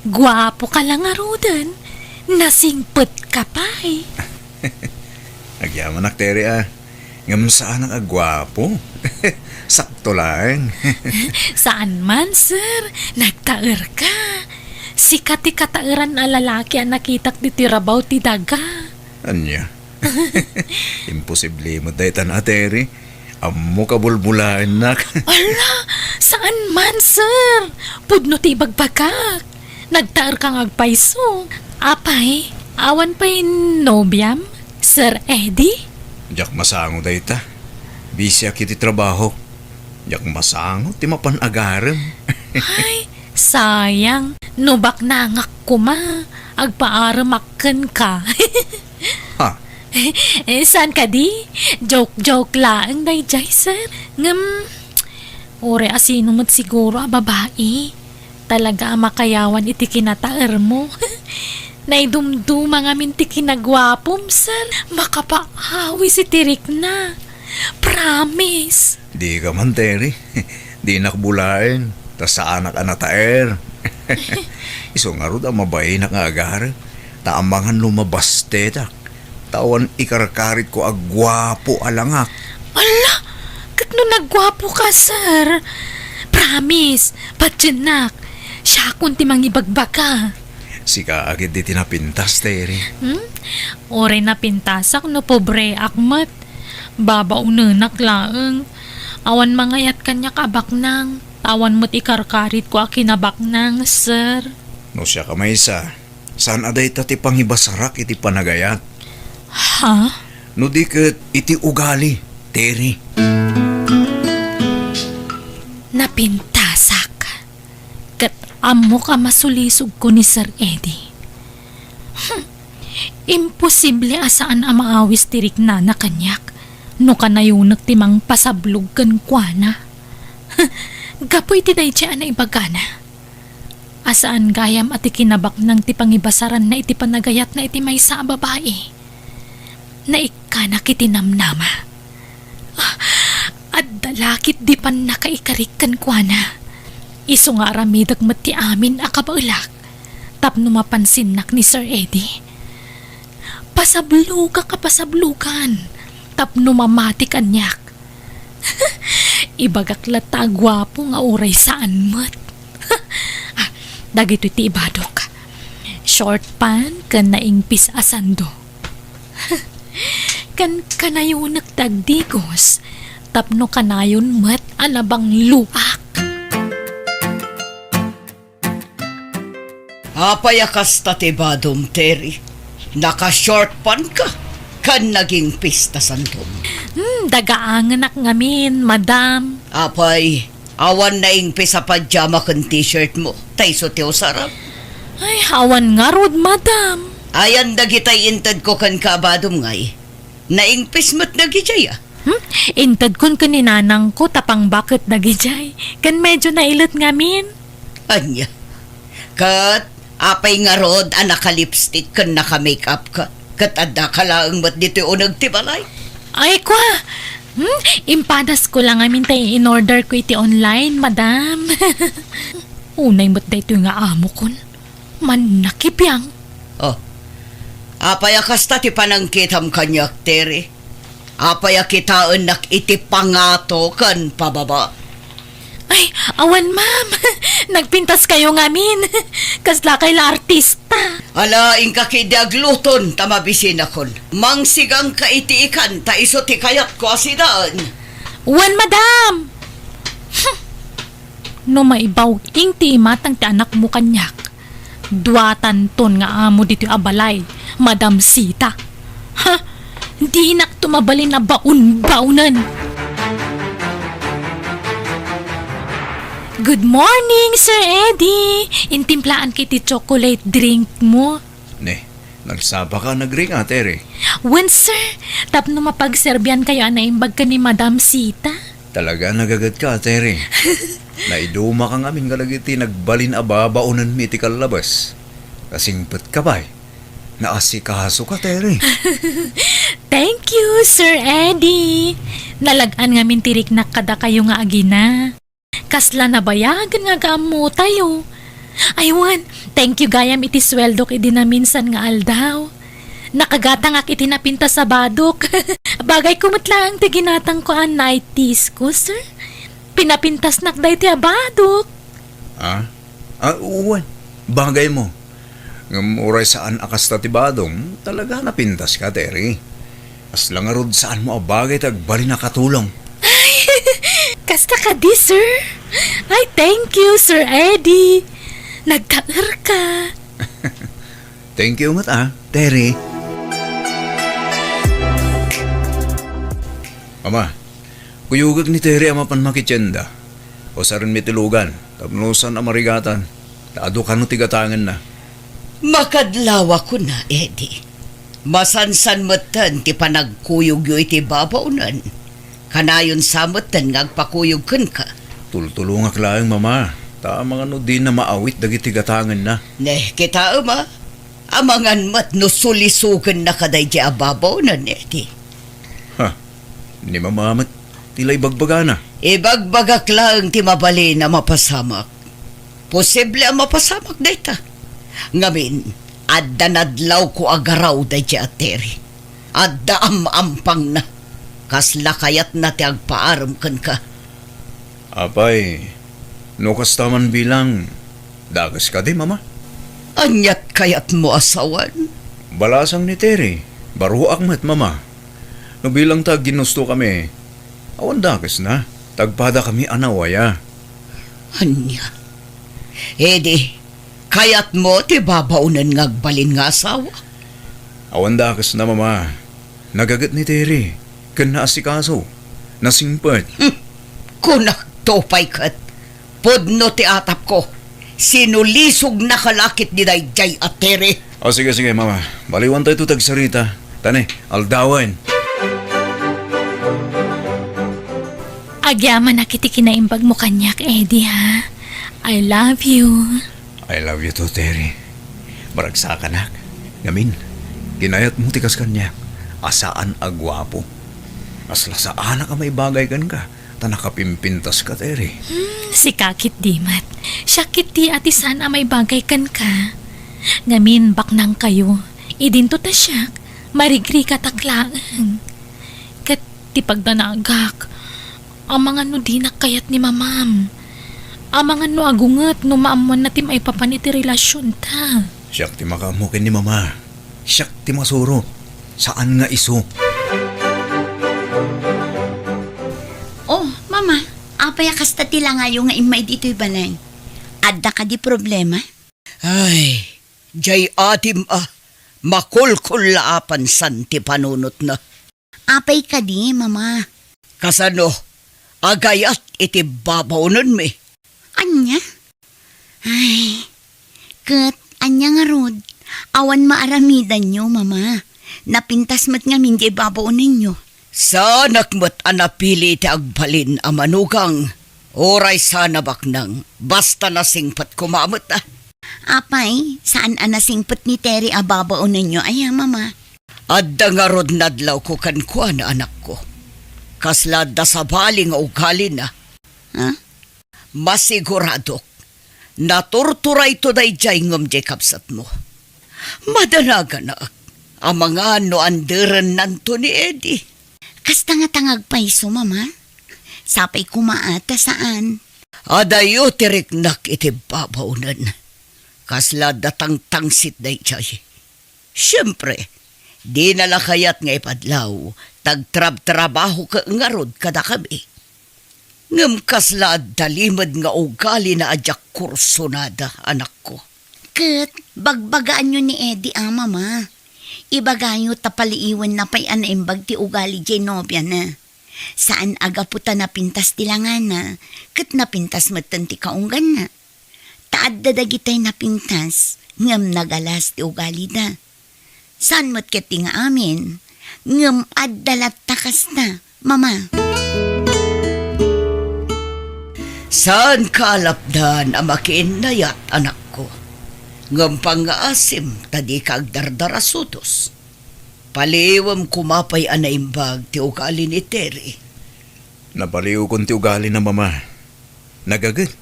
Guapoka la ngaruden. Nasingpetka pay. Agyamanak, Terry, a. Ngem saanak a guapo. Sakto laeng. Saan man, sir. Nagtaerka. Sika ti kataeran a lalaki a nakitak ditoy rabaw ti daga. Ania? Imposible met daytan a, Terry. Ammok a bulbulaennak. Ala, saan man, sir. Pudno ti ibagbagak. Nagtaerka nga agpayso. Apay, awan pay nobiam, Sir Eddie? Diak masango dayta. Busyak iti trabaho. Diak masango ti mapan agarem. Ay, sayang. No baknangak koma, agpaaremak kenka. Ha? Eh, saan kadi? Joke-joke laeng daydiay, sir. Ngem, uray a sino met siguro a babai, talaga a makayawan iti kinataermo. Naidumduma ngamin ti kinaguapom, sir. Makapaawis iti rikna. Promise. Dika man, Terry. Dinak bulaen, ta saanak a nataer. Isu ngarud a mabainak nga agarem, ta amangan no mabastetak, ta awan ikarkaritko a guapo a langak. Ala, ket no nagguapoka, sir, promise, patiennak, siakon ti mangibagbaga. Sika a ketdi ti napintas, Terry. Hmm? Uray napintasak no pobreak met. Babaonenak laeng. Awan mangayat kaniak a baknang. Awan met ikarkaritko a kinabaknang, sir. No siak a maysa, saan a dayta ti pangibasarak iti panagayat? Ha? No di ket iti ugali, Terry. Napintasak. Ket ammok a masulisogko ni Sir Eddie. Hmm. Imposible a saan a maawis ti riknana kaniak no kanayonek ti mangpasablog kenkuana. Gapu iti daydiay a naibagana, a saan gayam a ti kinabaknang ti pangibasaranna iti panagayatna iti maysa a babai. Naikkanak iti namnama. Ah, adda la ketdi pannakaikarik kenkuana. Isu nga aramidek met ti amin a kabaelak tapno mapansinnak ni Sir Eddie. Pasablogak a pasablogan tapno mamati kaniak. Ibagak latta a guapo nga uray saan met. Ah, dagitoy ti ibadok. Short pant ken naingpis a sando. Ken kanayonek ti agdigos tapno kanayon met a nabangloak. Apay a kasta ti badom, Terry? Naka-short pant ka, ken nagingpis ta sandom. Hmm, dagaangenak ngamin, madam. Apay, awan naingpis a pajama ken t-shirt mo, ta isu ti usaram. Ay, awan ngarud, madam. Ayan dagitay intedko kenka a badom ngay. Naingpis met dagijay, a. Hmm? Intedkon ken ni nanangko ta pangbaket dagijay. Ken medyo nailet ngamin. Ania? Ket apay ngarud a naka-lipstick ken naka-makeup ka? Ket adda ka laeng met ditoy uneg ti balay? Ay, kwa! Hmm? Impadasko la ngamin ta in-order ko iti online, madam. Unay met daytoy nga amokon. Mannakibiang. Oh. Apay a kasta ti panangkitam kaniak, Terry? Apay a kitaennak iti pangato ken pababa? Ay, awan, ma'am. Nagpintaskayo ngamin. Kaslakay la artista. Ala, inka ketdi agluton ta mabisinakon. Mangsigangka iti ikan ta isu ti kayatko a sidaen. Wen, madam. No maibaw-ing ti imatang ti anakmo kaniak, duatanton nga amo ditoy a balay, Madam Sita. Ha? Dinakto mabalin a baon-baonen. Good morning, Sir Eddie! Intimplaanka iti chocolate drink mo. Ne, nagsapaka a nagring, Ate Ri? Wen, sir. Tapno mapagserbiankayo a naimbag ken ni Madam Sita. Talaga, nagagetka, Ate Ri. Naidumaka ngamin kadagiti nagbalin a babaonenmi iti kallabas. Nasingpetka pay. Naasikasoka, Ate Ri. Thank you, Sir Eddie. Nalag-an ngamin ti riknak kadakayo nga agina. Kasla nabayagen nga agaammotayo. Ay wen, thank you gayam iti sueldok idi naminsan nga aldaw. Nakagatangak iti napintas a badok. Bagayko met laeng ti ginatangko a nighties ko, sir. Pinapintasnak daytoy a badok. Ah? Ah, wen. Bagaymo. Ngem uray saan a kasta ti badom, talaga napintaska, Terry. Kasla ngarud saanmo a bagay ti agbalin a katulong. Ay, kasta kadi, sir? Ay, thank you, Sir Eddie. Nagtaerka. Thank you met, ah, Terry. Mama, kuyogek ni Terry a mapan makitienda. Usarenmi ti lugan, tapno saan a marigatan, ta adu kano ti gatangenna. Makadlawa kuna, Eddie. Masansan metten ti panagkuyogyo iti babaonen. Kanayon sa metten nga agpakuyog kenka. Tultulongak laeng, Mama, ta amangan no dina maawit dagiti gatangenna. Ne, kitaem a. Amangan met no sulisogennaka daydiay a babaonen, Eddie. Ha? Ni Mama met ti la ibagbagana. Ibagbagak laeng ti mabalin a mapasamak. Posible a mapasamak dayta. Ngamin, adda nadlawko a garaw daydiay a Terry. Adda am-ampangna. Kasla kayatna ti agpaarem kenka. Apay, no kasta man bilang, dakes kadi, Mama? Aniat kayatmo a sawen? Balasang ni Terry, baruak met, Mama. No bilang ta agginusto kami, awan dakesna, ta agpada kami a nawaya. Ania? Idi, kayatmo ti babaonen nga agbalin nga asawa? Awan dakesna, Mama. Nagaget ni Terry, ken naasikaso, nasingpet. Hmm. Kunakto pay ket, pudno ti atapko. Sinulisognaka la ketdi daydiay a Terry. O, sige, sige, Mama. Baliwantayto ti agsarita. Ta ne, aldawen. Agyamanak iti kinaimbagmo kaniak, Eddie, ha? I love you. I love you too, Terry. Maragsakanak. Ngamin, kinayatmo ti kas kaniak a saan a guapo. Kasla saanak a maibagay kenka, ta nakapimpintaska, Terry. Hmm, sika ketdi met. Siak ketdi a ti saan a maibagay kenka. Ngamin, baknangkayo. Idinto ta siak, marigrigatak laeng. Ket ti pagdanagak, amangan no dinak kayat ni Mamam. Amangan no agunget no maammoanna ti maipapan iti relasionta. Siak ti makaammo ken ni Mama. Siak ti masuro. Saan nga isu. Oh, Mama, apay a kasta ti langayo nga immaid itoy balay? Adda kadi problema? Ay, jay atim a, makulkullaapan san ti panunotna. Apay kadi, Mama? Kasano? Agayat iti babaonenmi. Ania? Ay, ket ania ngarud? Awan maaramidanyo, Mama. Napintas met ngamin diay babaonenyo. Saanak met a napili ti agbalin a manugang, uray saan a baknang, basta nasingpet koma met, a. Apay, saan a nasingpet ni Terry a babaonenyo aya, Mama? Adda ngarud nadlawko kenkuana, anakko. Kasla adda sabali nga ugalina. Ha? Masiguradok, naturturayto daydiay ngem diay kabsatmo. Madanaganak, amangan no anderennanto ni Eddie. Kasta nga tangag payso, Mama? Sapay koma a ta saan. Adayo ti riknak iti babaonen. Kasla adda tangtangsit daydiay. Siempre, dina la kayat nga ipadlaw, ta agtrabtrabaho ngarud kadakami. Ngem kasla adda limed nga ugalina a diak kursunada, anakko. Ket bagbagaanyo ni Eddie a, Mama. Ibagayo ta paliiwenna pay a naimbag ti ugali diay nobiana. Saan a gapu ta napintas ti langana, ket napintas metten ti kaungganna. Ta adda dagitay napintas, ngem nagalas ti ugalida. Saan met ketdi nga amin, ngem adda latta kasta, Mama. Saanka a lapdan a makiinnayat, anakko. Ngem pangngaasim ta dika agdardarasudos. Paliiwem koma pay a naimbag ti ugali ni Terry. Napaliiwkon ti ugalina, Mama. Nagaget,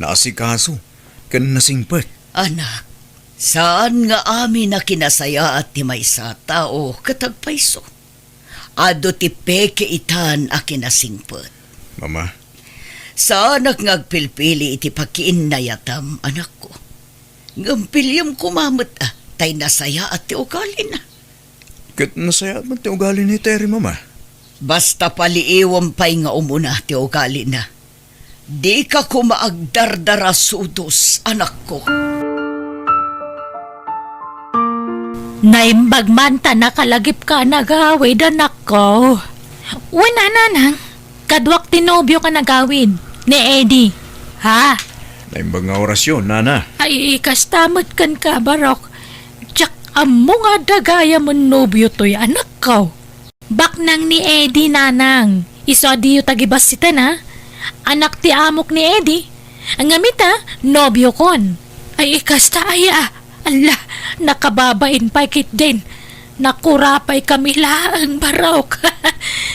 naasikaso, ken nasingpet. Anak, saan nga amin a kinasayaat ti maysa a tao ket agpayso. Adu ti peke itan a kinasingpet. Mama. Saanak nga agpilpili iti pakiinnayatam, anakko. Ngem piliem koma met, a, tay nasayaat ti ugalina. Ket nasayaat met ti ugali ni Terry, Mama. Basta paliiwem pay nga umuna ti ugalina. Dika koma agdardarasudos, anakko. Naimbag man ta nakalagipka a nagawid, anakko. Wen a, nanang, kaduak ti nobio a nagawid, ni Eddie. Ha? Naimbag nga orasyon, nana. Ay, kasta met kenka, Barok. Diak ammo nga adda gayam a nobio toy, anakko. Baknang ni Eddie, nanang. Isu a diyo tagibassiten, a. Anak ti amok ni Eddie. Ngem ita, nobiokon. Ay, kasta aya. Alla, nakababain pay ketdin. Nakurapaykami laeng, Barok.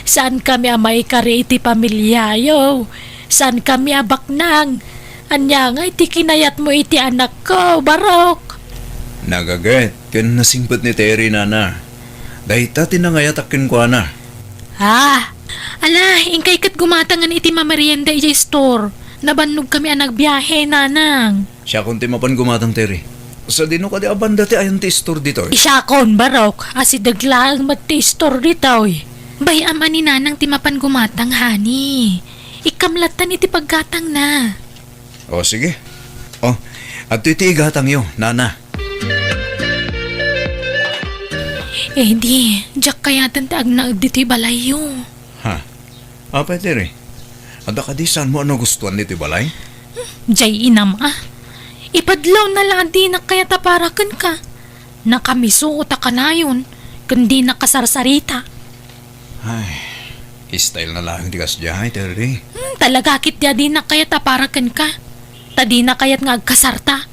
Saankami a maikari iti pamiliayo. Saankami a baknang. Ania ngay ti kinayatmo iti anakko, Barok? Nagaget ken nasingpet ni Terry, nana. Dayta ti nangayatak kenkuana. Ah, ala, inkay ket gumatangen iti mamerienda idiay store. Nabannogkami a nagbiahe, nanang. Siakon ti mapan gumatang, Terry. Sadino kadi a banda ti ayan ti store ditoy? Siakon, Barok. Asideg laeng met ti store ditoy. Bay-am a ni nanang ti mapan gumatang, honey. Ikkam lattan iti paggatangna. O, sige. O, adtoy ti igatangyo, nana. Eddie, diak kayaten ti agnaed ditoy balayyo. Ha? Apay, Terry? Adda kadi saanmo a nagustuan ditoy balay? Diay inam, a. Ipadlawna la a dinak kayat a para kenka. Nakamisuot a kanayon, ken dinak kasarsarita. Ay, style na laeng ti kasdiay, Terry. Hmm, talaga ketdi a dinak kayat a para kenka. Ta dinak kayat nga agkasarta.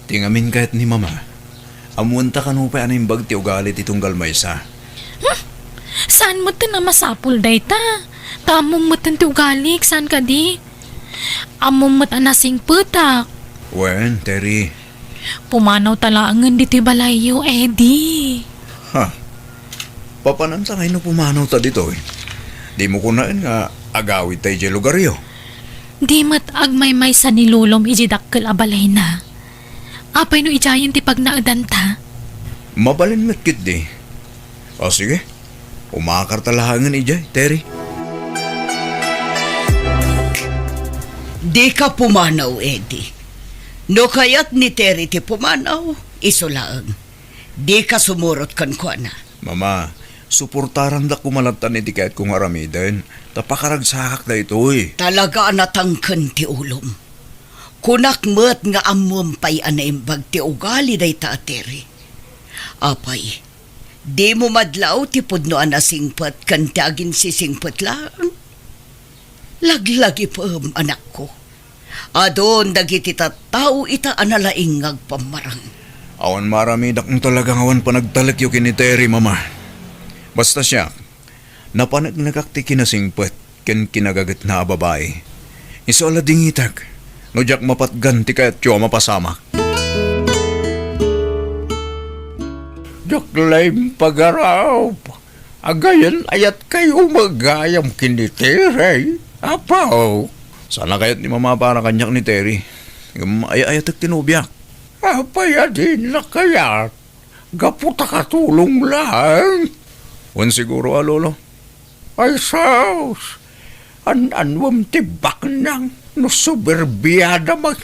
Ti ngamin kayat ni Mama, ammoenta kano pay a naimbag ti ugali ti tunggal maysa. Hmm? Saan metten a masapul dayta? Ta ammom metten ti ugalik, saan kadi? Ammom met a nasingpetak. Wen, Terry. Pumanawta laengen ditoy balayyo, Eddie. Ha? Papananta ngay no pumanawta ditoy? Dimo kunaen nga agawidta idiay lugaryo? Di met agmaymaysa ni Lolom idiay dakkel a balayna. Apay no idiayen ti pagnaedanta? Mabalin met ketdi. O, sige. Umakarta laengen idiay, Terry. Dika pumanaw, Eddie. No kayat ni Terry ti pumanaw, isu laeng. Dika sumurot kenkuana. Mama, suportarandak koma lattan iti kayatko nga aramiden, ta pakaragsakak daytoy. Talaga a natangken ti ulom. Kunak met nga ammom pay a naimbag ti ugali dayta a Terry. Apay, Dimo madlaw ti pudno a nasingpet ken ti aginsisingpet laeng? Laglagipem, anakko. Adun dagiti tattao ita a nalaing nga agpammarang. Awan maaramidakno talaga nga awan panagtalekyo ken ni Terry, Mama. Basta siak, napanegnegak ti kinasingpet ken kinagagetna a babai. Isu a ladingitek no diak mapatgan ti kayatyo a mapasamak. Diak la impagarup. Agayan-ayatkayo met gayam ken ni Terry, Apo. Saan a kayat ni Mama para kaniak ni Terry. Ngem ay-ayatek ti nobiak. Apay a dina kayat? Gapu ta katulong laeng. Wen siguro a, Lolo. Ay sus! An-anuem ti baknang no suberbiada met.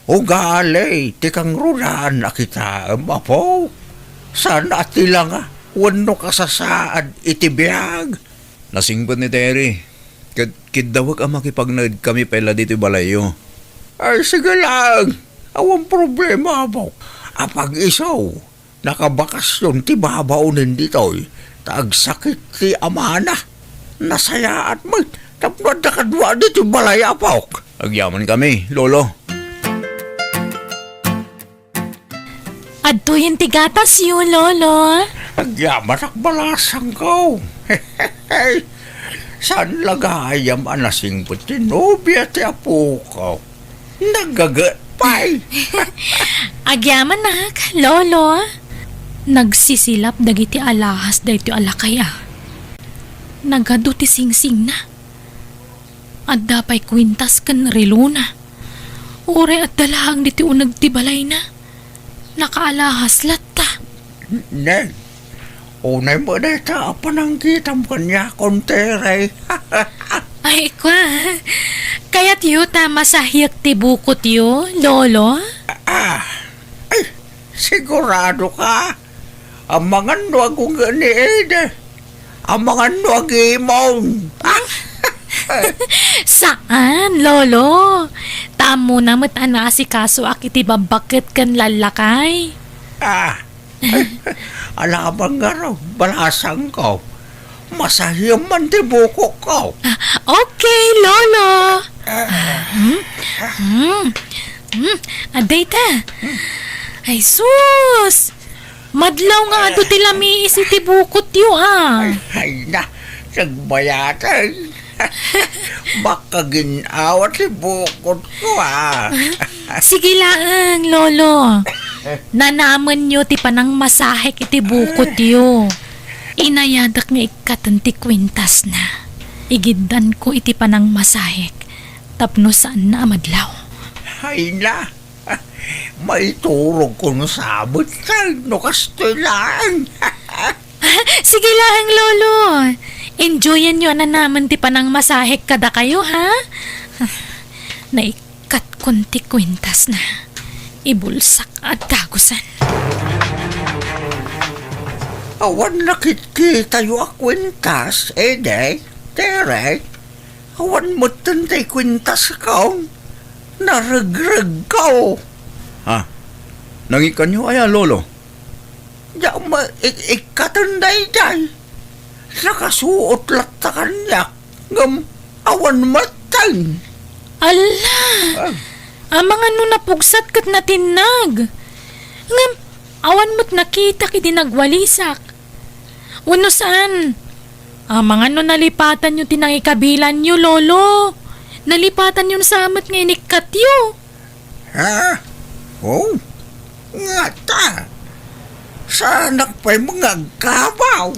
Ugali ti kangrunaan a kitaem, Apo. Saan a tilanga wenno kasasaad iti biag. Nasingpet ni Terry, ket kiddawek a makipagnaedkami pay la ditoy balayyo. Ay, sige laeng. Awan problema, Apo. Apag-isu, nakabakasyon ti babaonen ditoy, ta agsakit ti amana. Nasayaat met tapno adda kadua ditoy balay, Apok. Agyamankami, Lolo. Adtoyen ti gatasyo, Lolo. Agyamanak, balasangko. Saan la gayam a nasingpet ti nobia ti apoko? Nagaget pay. Agyamanak, Lolo. Nagsisilap dagiti alahas daytoy a lakay a. Nagadu ti singsingna. Adda pay kuintas ken relona. Uray adda laeng ditoy uneg ti balayna. Nakaalahas latta. Neng, unay met dayta a panangkitam kaniakon, Terry. Ay, kua. Kayatyo ta masahiek ti bukotyo, Lolo? Ah, ay, sigurado ka? Amangan no agungngaan ni Ede. Amangan no agimon. Saan, Lolo. Ta ammona met a naasikasoak iti babbaket ken lallakay. Ah, ala man ngarud, balasangko. Masahiam man ti bukokko. Ah, okay, Lolo. Ah, hmm? Hmm. Hmm. Adda ita. Ay, sus! Madlaw nga adu ti lamiis iti bukotyo, a. Ay, ay na, nagbayatan. Baka gin-awa ti bukotko, a. Sige laeng, Lolo. Nanamenyo ti panangmasahek iti bukotyo. Inayadek nga ikkaten ti kuintasna. Igiddanko iti panangmasahek tapno saanna a madlaw. Ay na, maiturogko no sabet no kastoy laeng. Sige laeng, Lolo. Enjoyanyo a nanamen ti panangmasahek kadakayo, ha? Naikkatkon ti kuintasna. Ibulsak a dagusen. Awan nakitkitayo a kuintas, Ede, Tere. Awan metten ti kuintasko. Naregregko. Ha? Nangikkanyo aya, Lolo? Diak ma-, ik-, ikkaten daydiay. Nakasuot latta kaniak, ngem awan metten. Alla! Ah. Amangan no napugsat ket natinnag. Ngem awan met nakitak idi nagwalisak. Wenno saan? Amangan no nalipatanyo ti nangikabilanyo, Lolo. Nalipatanyo sa met nga inikkatyo. Ha? Oh? Ngata? Saanak pay mangagkabaw?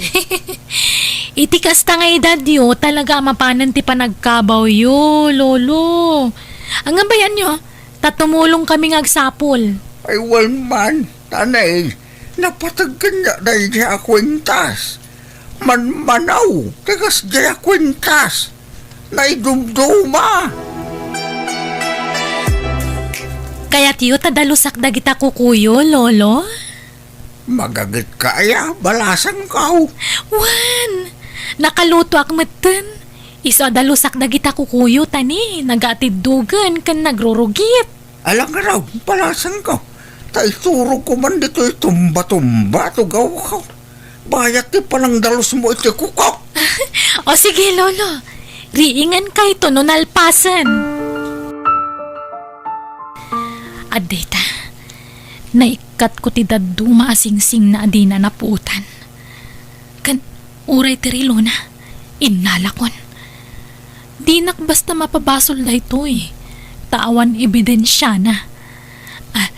Iti kasta nga edadyo, talaga a mapanen ti panagkabawyo, Lolo. Anggabayanyo, ta tumulong kami nga agsapul. Ay, wen man, nanay, napateg kaniak daydiay a kuentas. Manmanaw ti kasdiay a kuentas. Naidumduma. Kayatyo ta dalusak dagita kukuyo, Lolo? Magagetka aya, balasangko? Wen, nakalutoak metten. Isu a dalusak dagita kukuyo ta ni, nagatiddogen ken nagrurugit. Ala ngarud, balasangko, ta iturogko man ditoy tumba-tumba, tugawko. Bayat ti panangdalusmo iti kukok. O sige, Lolo. Riingan kayto no nalpasen. Addeta, naikkatko ti dadduma a singsingna a dina napuotan. Ken uray ti rilona, innalakon. Dinak basta mapabasol daytoy, ta awan ebidensiana. Ah,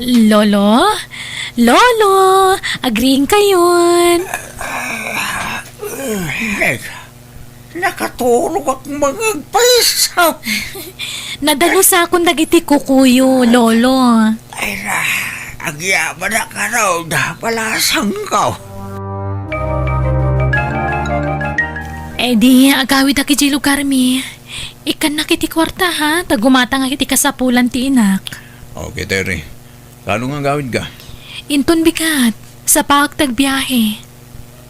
Lolo? Lolo! Agriingkayon! Ay, nakaturogak nga agpayso. Nadalus akon dagiti kukuyo, Lolo. Ay na, agyamanak ngarud, balasangko. Eh di, agawidak idiay lugarmi. Ikkannak iti kuarta, ha? Ta gumatangak iti kasapulan ti inak. Okay, Terry. Kaano nga agawidka? Inton bigat, sapaak ti agbiahe.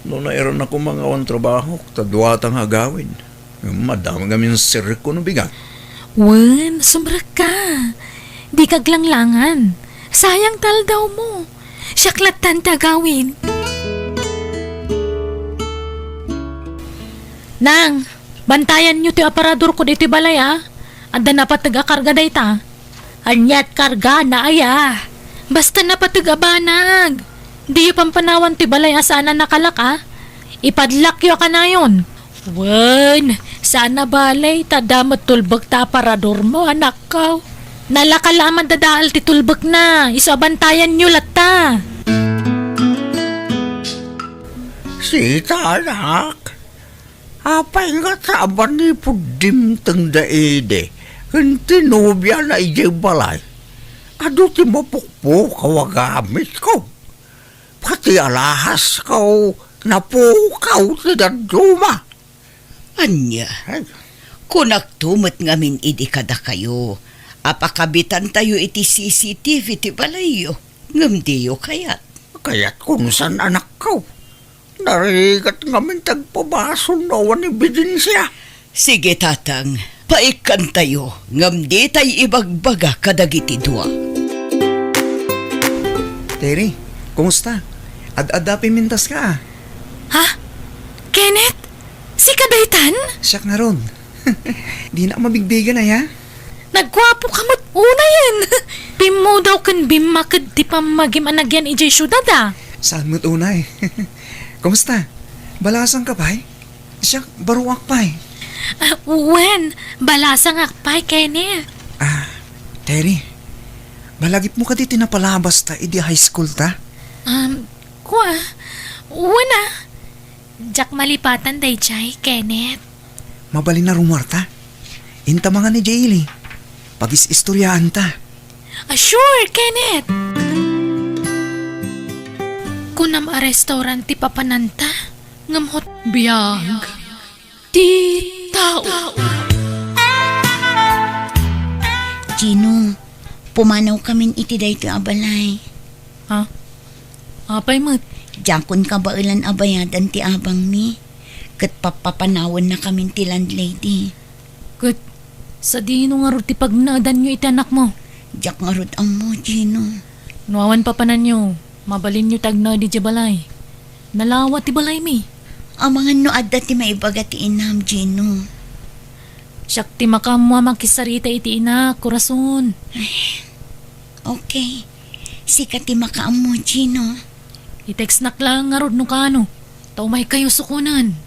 No nairannako nga awan trabahok, ta duata nga agawid. Ngem adda ngamin sirrekko no bigat. Wen, sumrekka. Dika aglanglangan. Sayang ti aldawmo. Siak lattan ti agawid. Nang, bantayanyo ti aparadorko ditoy balay, a. Adda napateg a karga dayta. Aniat kargana aya? Basta napateg a banag. Diyo pampanawan ti balay a saan a nakalak, a. Ipadlakyo a kanayon. Wen, saan a bale, ta adda met tulbek ta aparadormo, anakko. Nalaka la a madadael ti tulbekna, isu a bantayanyo latta. Sita, anak. Apay nga ta manipud dimtengda idi ken ti nobiana idiay balay? Adu ti mapukpukaw a gamitko. Pati alahasko, napukaw ti dadduma. Ania? Ay. Kunakto met ngamin idi kadakayo a pakabitantayo iti C C T V ti balayyo, ngem diyo kayat. Kayatko no saan, anakko. Narigat ngamin ti agpabasol no awan ebidensia. Sige, Tatang, paikkantayo, ngem ditay ibagbaga kadagiti dua. Terry, kumusta? Ad-adda pimintaska, a. Ha? Kenneth? Sika daytan? Siak ngarud. Dinak mabigbigen, aya? Nagguapoka met unayen. Pimmudaw ken bimmaked ti pammagim a nagyan idiay siudad, a. Saan met unay? Kumusta? Balasangka pay? Siak, baruak pay. A, wen, balasangak pay, Kenneth. A, Terry, malagipmo kadi ti napalabasta idi high school ta? Um, kua, wen a. Diak malipatan daydiay, Kenneth. Mabalin a rumuarta. Inta mangan idiay ili. Pagis-istoriaanta. A, sure, Kenneth! Kunam a restaurant ti papananta, ngem hot-, biag ti tao. Gino, pumanawkamin iti daytoy a balay. Ha? Apay met? Diakon kabaelan a bayadan ti abangmi, ket pappapanawennakamin ti landlady. Ket sadino ngarud ti pagnaedanyo iti anakmo? Diak ngarud ammo, Gino. No awan papananyo, mabalinyo ti agnaed idiay balay. Nalawa ti balaymi. Amangan no adda ti maibaga ti inam, Gino. Siak ti makaammo a makisarita iti inak, Corazon. Ay, okay. Sika ti makaammo, Gino. I-textnak laeng ngarud no kaano, ta umaykayo sukonen.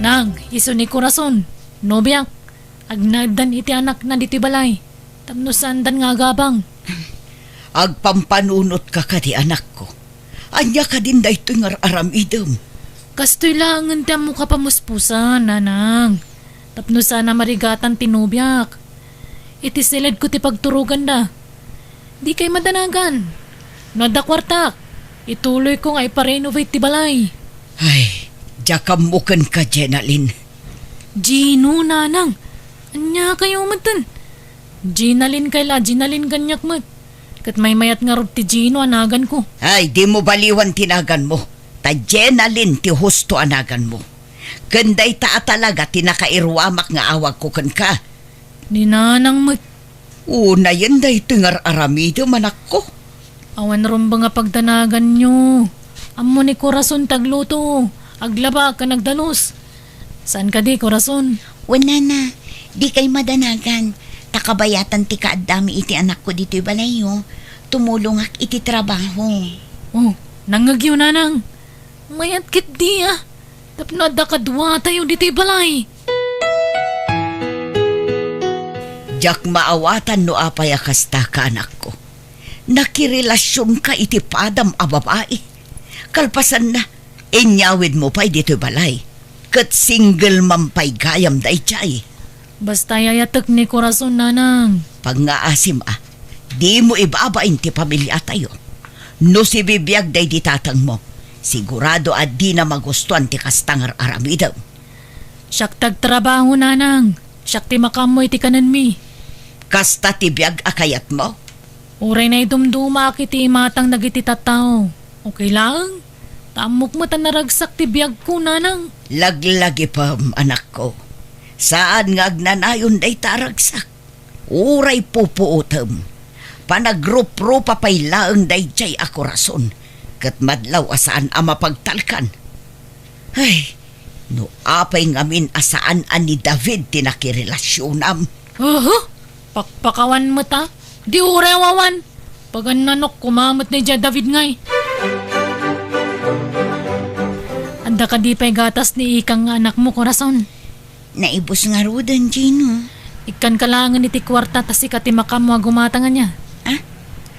Nang, isu ni Corazon, nobiak, agnaeddan iti anakna ditoy balay, tapno saandan nga agabang. Agpampanunotka kadi, anakko? Ania kadin daytoy nga ar-aramidem? Kastoy laengen ti ammok a pamuspusan, nanang. Tapno saan a marigatan ti nobiak. Iti siledko ti pagturoganda. Dikay madanagan. No adda kuartak, ituloyko nga iparenovate ti balay. Ay, diak ammo kenka, Jenalyn. Gino, nanang. Ania kayo metten? Jenalyn kay la, Jenalyn kaniak met. Ket maymayat ngarud ti Gino a naganko. Ay, dimo baliwan ti naganmo. Ta Jenalyn ti husto a naganmo. Ken dayta a talaga ti nakairuamak nga awagko kenka. Ni nanang met. Unayen daytoy nga ar-aramidem, anakko. Awan rumbeng a pagdanaganyo. Ammo ni Corazon ti agluto, aglaba ken agdalus. Saan kadi, Corazon? Wen, nana, dikay madanagan. Ta kabayatan ti kaaddami iti anakko ditoy balayyo, tumulongak iti trabaho. Oh, nangngegyo, nanang. Mayat ketdi a. Tapno adda kaduatayo ditoy balay. Diak maawatan no apay a kasta, kaanakko. Nakirelasionka iti padam a babai. Kalpasanna, inyawidmo pay ditoy balay. Ket single man pay gayam daydiay. Basta ay ayatek ni Corazon, nanang. Pangngaasim a, dimo ibabain ti pamiliatayo. No sibibiag daydi tatangmo, sigurado a dina magustuan ti kasta nga ar-aramidem. Siak ti agtrabaho, nanang. Siak ti makaammo iti kanenmi. Kasta ti biag a kayatmo? Uray naidumdumaak iti imatang dagiti tattao. Okay laeng. Ta ammok met a naragsak ti biagko, nanang. Laglagipem, anakko. Saan nga agnanayon dayta a ragsak. Uray pupuotem, panagruprupa pay laeng daydiay a Corazon, ket madlaw a saan a mapagtalkan. Ay, no apay ngamin a saan a ni David ti nakirelasionam. Aha! Pakpakawan met a. Di uray awan. Pagannanok koma met daydiay David ngay. Adda kadi pay gatas ni Ikang nga anakmo, Corazon? Naibus ngaruden, Gino. Ikkanka laengen iti kuarta ta sika ti makaammo a gumatang ania. Ah?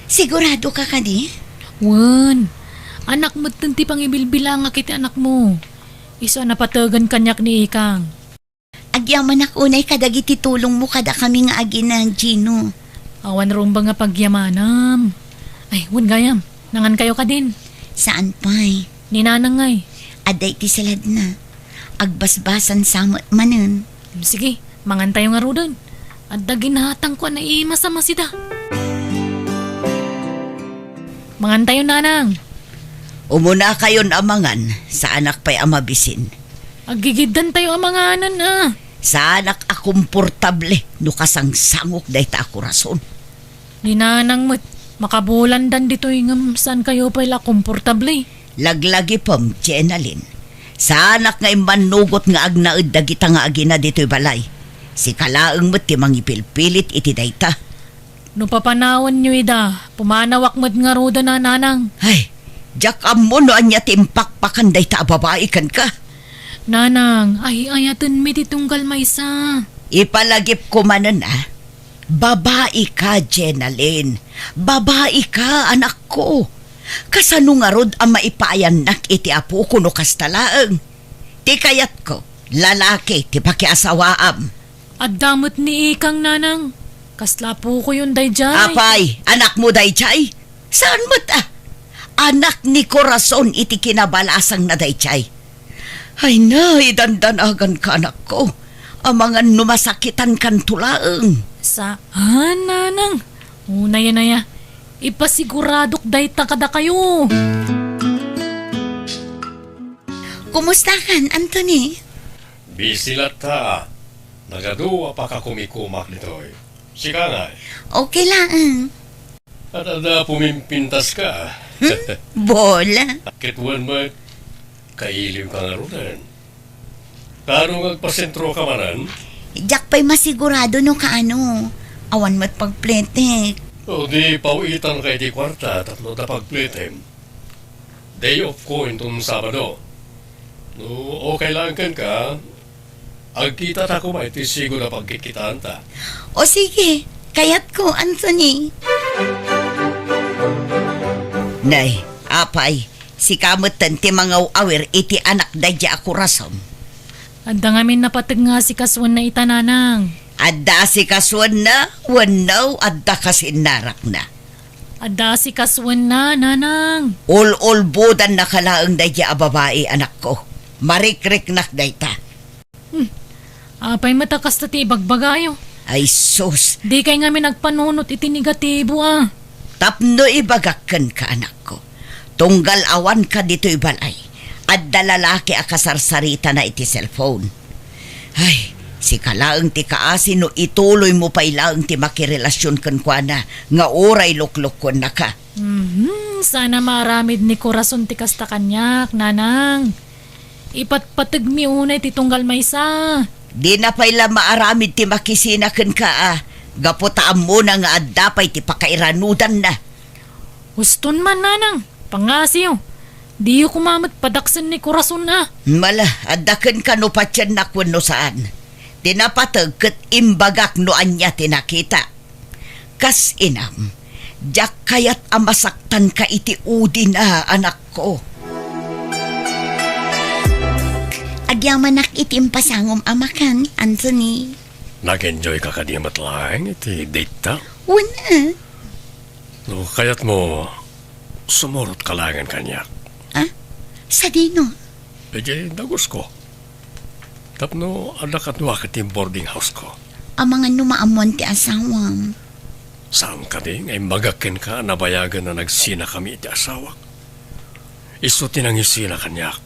Siguradoka kadi? Wen. Anak metten ti pangibilbilangak iti anakmo. Isu a napategan kaniak ni Ikang. Agyamanak unay kadagiti tulongmo kadakami nga agina, Gino. Awan rumbeng a pagyamanam. Ay, wen gayam. Nangankayo kadin? Saan pay? Ni Nanang ngay. Adda iti saladna. Agbasbasan sa met manen. Sige, mangantayo ngaruden. Adda ginatangko a naimas a masida. Mangantayo, Nanang. Umunakayon a mangan, saanak pay a mabisin. Aggigiddantayo a manganan, a. Saanak a komportable no kasangsangok dayta a Corazon. Ni Nanang met, makabulandan ditoy ngem saankayo pay la komportable. Laglagipem, Jenalyn. Saanak nga immannugot nga agnaed dagita nga agina ditoy balay. Sika laeng met ti mangipilpilit iti dayta. No papanawanyo ida, pumanawak met ngaruden a, Nanang. Ay, diak ammo no ania ti impakpakan dayta a babai kenka. Nanang, ay-ayatenmi ti tunggal maysa. Ipalagipko manen a. Babaika, Jenalyn. Babaika, anakko. Kasano ngarud a maipaayannak iti apoko no kasta laeng? Ti kayatko, lalaki ti pakiasawaam. Adda met ni Ikang, Nanang. Kasla apokoyon daydiay. Apay, anakmo daydiay? Saan met a? Anak ni Corazon iti kinabalasangna daydiay. Ay na, idandanaganka, anakko. Amangan no masakitankanto laeng. Saan, Nanang? Unayan aya, ipasiguradok dayta kadakayo. Kumustakan, Anthony? Busy latta. Nagadu a pakakumikumak ditoy. Sika ngay? Okay laeng. At adda pumimpintaska. Hmm? Bola. Ket wen met, kailiwka ngaruden. Kaano nga agpasentroka manen? Diak pay masigurado no kaano. Awan met pagpletek. O di, pawitanka iti kuarta tapno adda pagpletem. Day off ko inton Sabado. No okay laeng kenka, agkitata koma iti sigud a pagkitkitaanta. O sige, kayatko, Anthony. Nay, apay, sika metten ti mangaw-awir iti anak daydiay a Corazon. Adda ngamin napateg nga asikasuenna ita, Nanang. Adda asikasuenna wenno adda kasinnarakna? Adda asikasuenna, Nanang. Ul-ulbodannaka laeng daydiay a babai, anakko. Marikriknak dayta. Hmm. Apay met a kasta ti ibagbagayo? Ay sus! Dikay ngamin agpanunot iti negatibo a. Tapno ibagak kenka, anakko. Tunggal awanka ditoy balay, adda lalaki a kasarsaritana iti cellphone. Ay, Sika laeng ti kaasi no ituloymo pay laeng ti makirelasion kenkuana nga uray luklukkonnaka. Mhm, saan a maaramid ni Corazon ti kasta kaniak, Nanang. Ipatpategmi unay ti tunggal maysa. Dina pay la maaramid ti makisina kenka a, gapu ta ammona nga adda pay ti pakairanudanna. Uston man, Nanang, pangngasiyo. Diyo koma met padaksen ni Corazon a. Mala, adda kenka no patiennak wenno saan. Ti napateg ket imbagak no ania ti nakita. Kas inam, diak kayat a masaktanka iti udina, anakko. Agyamanak iti impasangom a makan, Anthony. Nag-enjoy ka kadi met laeng iti date ta? Wen, eh. No kayatmo, sumurot ka laengen kaniak. Ah? Sadino? Idiay dagusko. Tapno adda kaduak iti boarding house ko. Amangan no maammoan ti asawam. Saan kadi nga imbagak kenka a nabayagen a nagsinakami iti asawak? Isu ti nangisina kaniak.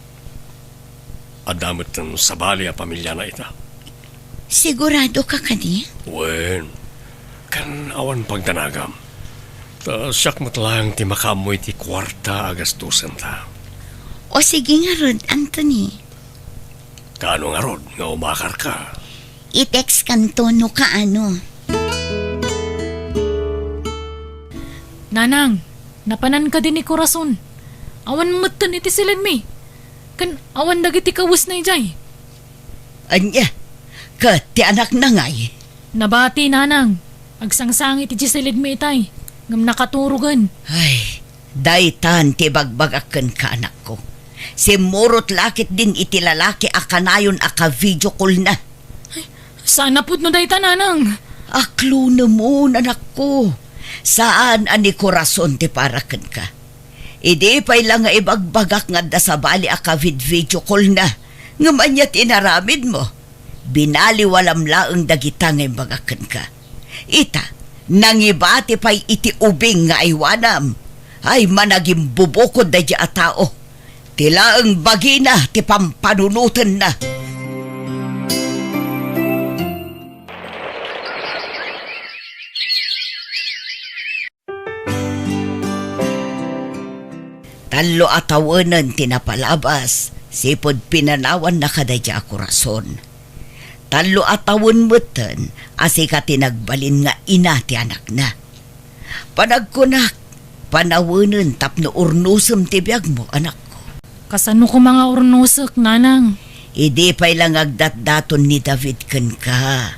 Adda metten sabali a pamilyana ita. Sigurado ka kadi? Wen, ken awan pagdanagam. Ta siak met laeng ti makaammo iti kuarta a gastusenta. O sige ngarud, Anthony. Kaano ngarud nga umakarka? I-text kanto no kaano. Nanang, napanan kadi ni Corazon? Awan metten iti silidmi. Ken awan dagiti kawesna idiay. Ania? Ket ti anakna ngay? Nabati, Nanang. Agsangsangi ti silidmi itay. Ngem nakaturogen. Ay, daytan ti ibagbagak kenka, anakko. Simmurot la ketdin iti lalaki a kanayon a ka-video call-na. Ay, saan a pudno dayta, Nanang? Aklonem, anakko. Saan a ni Corazon ti para kenka. Idi pay la nga ibagbagak nga adda sabali a ka-vid-, video call-na, ngem ania ti inaramidmo? Binaliwalam laeng dagita nga imbagak kenka. Ita, nangibati pay iti ubing nga aywanam. Ay, managimbubukod daydiay a tao. Ti laeng bagina ti pampanunotenna. Tallo a tawenen ti napalabas, sipud pinanawanna kadaydiay a Corazon. Tallo a tawen metten a sika ti nagbalin nga ina ti anakna. Panagkunak, panawenen tapno urnosem ti biagmo, anakko. Kasano koma nga urnosek, Nanang? Idi pay la nga agdatdaton ni David kenka.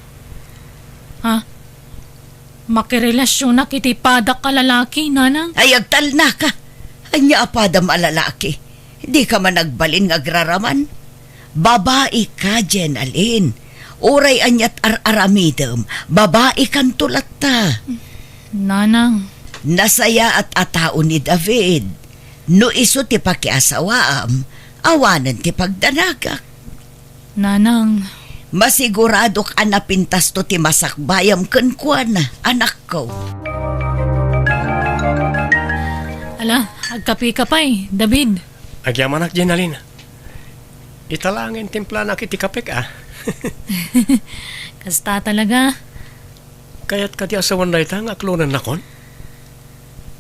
Ha? Makirelasionak iti padak a lalaki, Nanang? Ay, agtalnaka! Ania a padam a lalaki? Dika man agbalin nga agraraman? Babai ka, Jenalyn. Uray aniat ar-aramidem, babai kanto latta. Nanang. Nasayaat a tao ni David. No isu ti pakiasawaam, awanen ti pagdanagak. Nanang. Masiguradok a napintasto ti masakbayam kenkuana, anakko. Ala, agkapeka pay, David. Agyamanak, Jenalyn. Ita laeng nga intimplanak iti kapek, a. Kasta talaga. Kayat kadi a sawen dayta nga aklonennakon?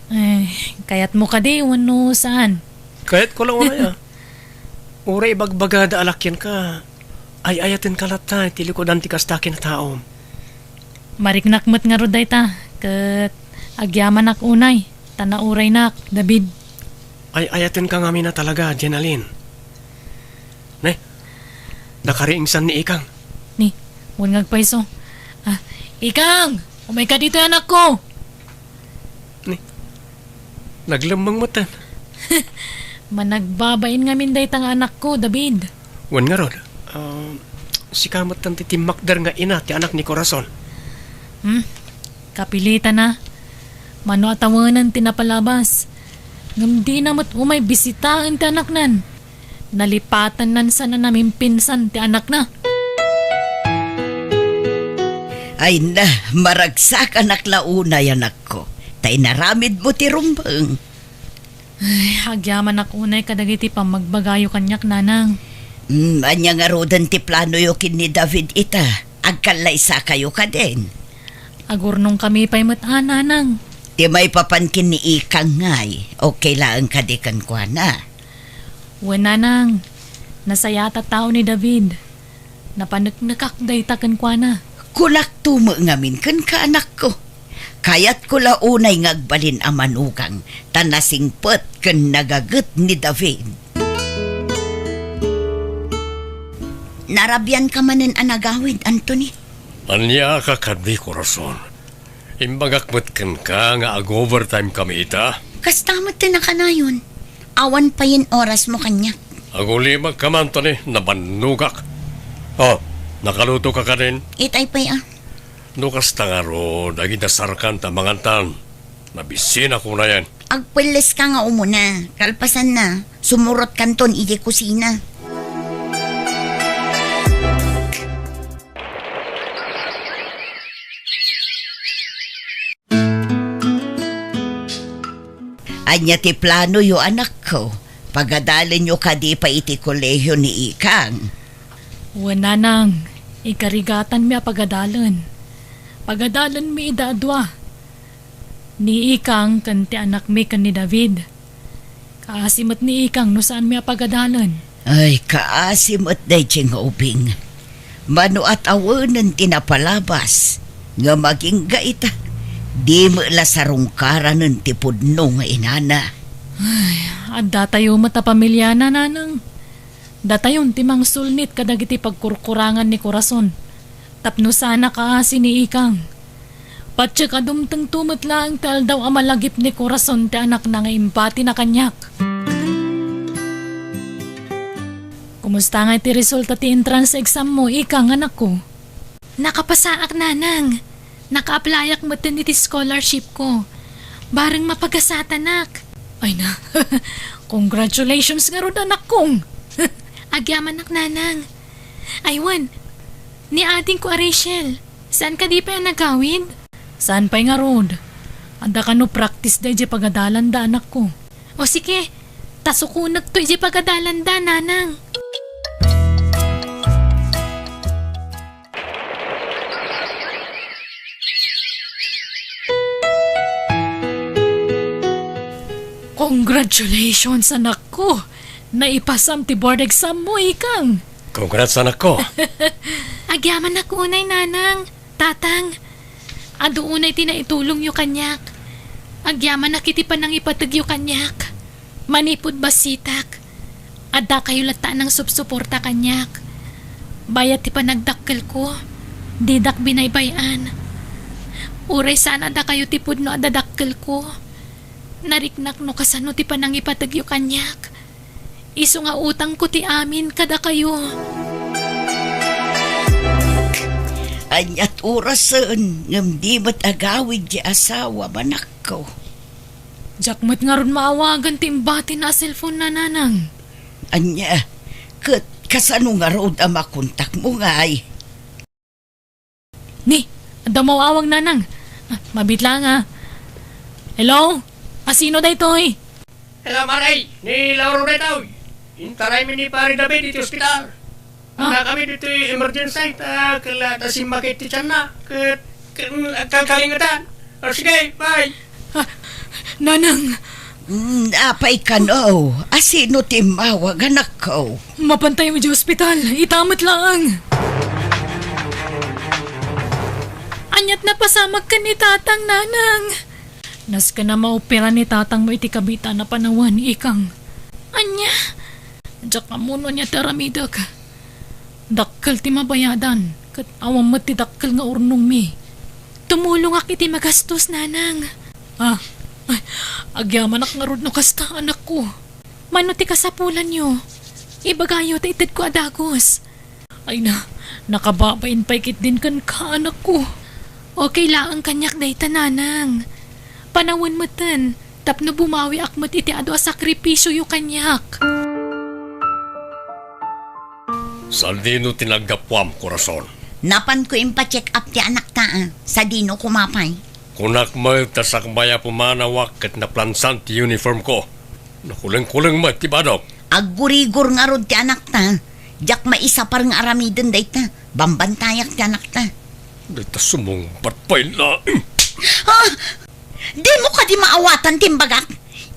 Eh, kayatmo kadi wenno saan? Kayatko la unay, a. Uray ibagbagada a lakianka, ay-ayatenka latta iti likudan ti kasta a kinataom. Mariknak met ngarud dayta, ket agyamanak unay, ta nauraynak, David. Ay-ayatenka ngamin a talaga, Jenalyn. Ne, nakariingsan ni Ikang. Ni, wen nga agpayso. Ah, Ikang! Umayka ditoy, anakko! Ni, naglemmeng metten. Managbabain ngamin dayta nga anakko, David. Wen ngarud, ah, sika metten ti timmakder nga ina ti anak ni Corazon. Hmm? Kapilitan a. Mano a tawenen ti napalabas. Ngem dina met umay bisitaen ti anaknan. Nalipatannan saan a namimpinsan ti anakna. Ay na, maragsakanak la unay, anakko, ta inaramidmo ti rumbeng. Ay, agyamanak unay kadagiti pammagbagayo kaniak, Nanang. Hmm, ania ngaruden ti planoyo ken ni David ita? Agkallaysakayo kadin? Agurnongkami pay met a, nanang. Ti maipapan ken ni Ikang ngay, okay laeng kadi kenkuana? Wen, nanang. Nasayaat a tao ni David. Napaneknekak dayta kenkuana. Kunakto met ngamin kenka, anakko. Kayatko la unay nga agbalin a manugang, ta nasingpet ken nagaget ni David. Narabianka manen a nagawid, Anthony? Ania ka kadi, Corazon? Imbagak met kenka nga ag-overtime kami ita. Kasta met ti nakanayon. Awan payen orasmo kaniak. Agulimagka man, Anthony, nabannogak. Oh, nakaluto ka kadin? Itay pay a. No kasta ngarud, agidasarkan ta mangantan. Nabisinak unayen. Agpelleska nga umuna. Kalpasanna, sumurotkanton idiay kusina. Ania ti planoyo, anakko? Pagadalenyo kadi pay iti kolehio ni Ikang? Wen, nanang, ikarigatanmi a pagadalen. Pagadalenmi ida a dua. Ni Ikang ken ti anakmi ken ni David. Kaasi met ni Ikang no saanmi a pagadalen. Ay, kaasi met daydiay nga ubing. Mano a tawenen ti napalabas, ngem agingga ita, di met la sarungkaranen ti pudno nga inana. Ay, addatayo met a pamiliana, nanang. Datayon ti mangsulnit kadagiti pagkurkurangan ni Corazon. Tapno saan a kaasi ni Ikang. Patiek a dumtengto met laeng ti aldaw a malagip ni Corazon ti anakna nga impatina kaniak. Kumusta ngay ti resulta ti entrance exam mo, Ikang, anakko? Nakapasaak, nanang. Naka-applyak metten iti scholarship ko. Bareng mapagasatanak. Ay na, congratulations ngarud, anakko. Agyamanak, nanang. Ay wen, ni adingko a Rachel, saan kadi pay a nagawid? Saan pay ngarud? Adda kano practice da idiay pagadalanda, anakko. O sige, ta sukonekto idiay pagadalanda, nanang. Congratulations, anakko! Naipasam ti board exam mo, Ikang! Congrats, anakko! Agyamanak unay, nanang, tatang. Adu unay ti naitulongyo kaniak. Agyamanak iti panangipategyo kaniak. Manipud bassitak, addakayo latta a nangsupsuporta kaniak. Bayat ti panagdakkelko, didak binaybay-an. Uray saan a dakayo ti pudno a dadakkelko, nariknak no kasano ti panangipategyo kaniak. Isu nga utangko ti amin kadakayo. Aniat orasen ngem di met agawid ti asawam, anakko. Diak met ngarud maawagan ti imbatina a cellphone-na, nanang. Ania, ket kasano ngarud a makontakmo ngay? Ni, adda maawag, nanang. Ah, mabit lang, ah. Hello? Asino daytoy? Hello, Maray. Ni Lauro daytoy. Intaraymi ni Pare David iti ospital. Ah. Adda kami ditoy emergency, ta kella ta simmakit ti tianna. Ket, ket, kalkalingetan. O, sige, bye. Ah, nanang. Mm, apay kano? Asino ti immawag, anakko? Mapantayo idiay ospital. Ita met laeng. Aniat napasamak ken ni tatang, nanang? Nasken a maopera ni tatangmo iti kabitana panawen, Ikang. Ania? Diak ammo no ania ti aramidek. Dakkel ti mabayadan, ket awan met ti dakkel nga urnongmi. Tumulongak iti magastos, nanang. Ah, ay, agyamanak ngarud no kasta, anakko. Mano ti kasapulanyo? Ibagayo ta itedko a dagus. Ay na, nakababain pay ketdin kenka, anakko. Okay laeng kaniak dayta, nanang. Panawen metten, tapno bumawiak met iti adu a sakripisioyo kaniak. Sadino ti naggapuam, Corazon? Napanko impa-check up ti anakta, a. Sadino koma pay? Kunak met ta sakbay a pumanawak ket naplansan ti uniformko. Nakulengkuleng met ti badok. Aggurigor ngarud ti anakta. Diak maisapar nga aramiden dayta. Bambantayak ti anakta. Dayta sumungbat pay laeng. Ah! Dimo kadi maawatan ti imbagak?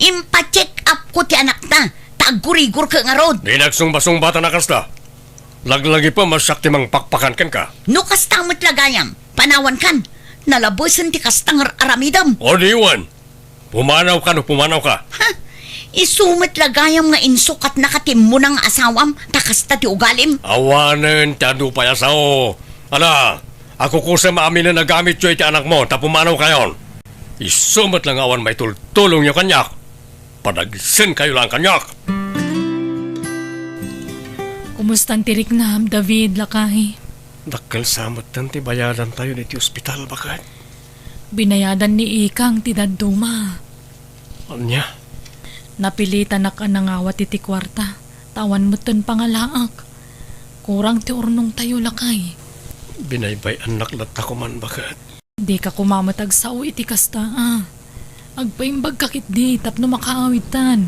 Impa-check up ko ti anakta, ta aggurigor ket ngarud. Di nagsungbasungbatan a kasta. Laglagipem a siak ti mangpakpakan kenka. No kasta met la gayam, panawankan. Nalabesen ti kasta nga aramidem. O di wen, pumanawka no pumanawka. Ha? Isu met la gayam nga insukatnaka ti immuna nga asawam, ta kasta ti ugalim? Awanen ti adu pay a sao. Ala, akukusem a aminen a gamityo iti anakmo, ta pumanawkayon. Isu met la nga awan maitultulongyo kaniak. Padagsenkayo laeng kaniak. Kumustan ti riknam, David, lakay? Dakkel sa metten ti bayadantayo iti ospital, baket. Binayadan ni Ikang ti dadduma. Ania? Napilitanak a nangawat iti kuarta, ta awan metten pangalaak. Kurang ti urnongtayo, lakay. Binaybay-annak latta koman, baket. Dika koma met agsao iti kasta, a. Agpaimbagka ketdi tapno makaawidtan.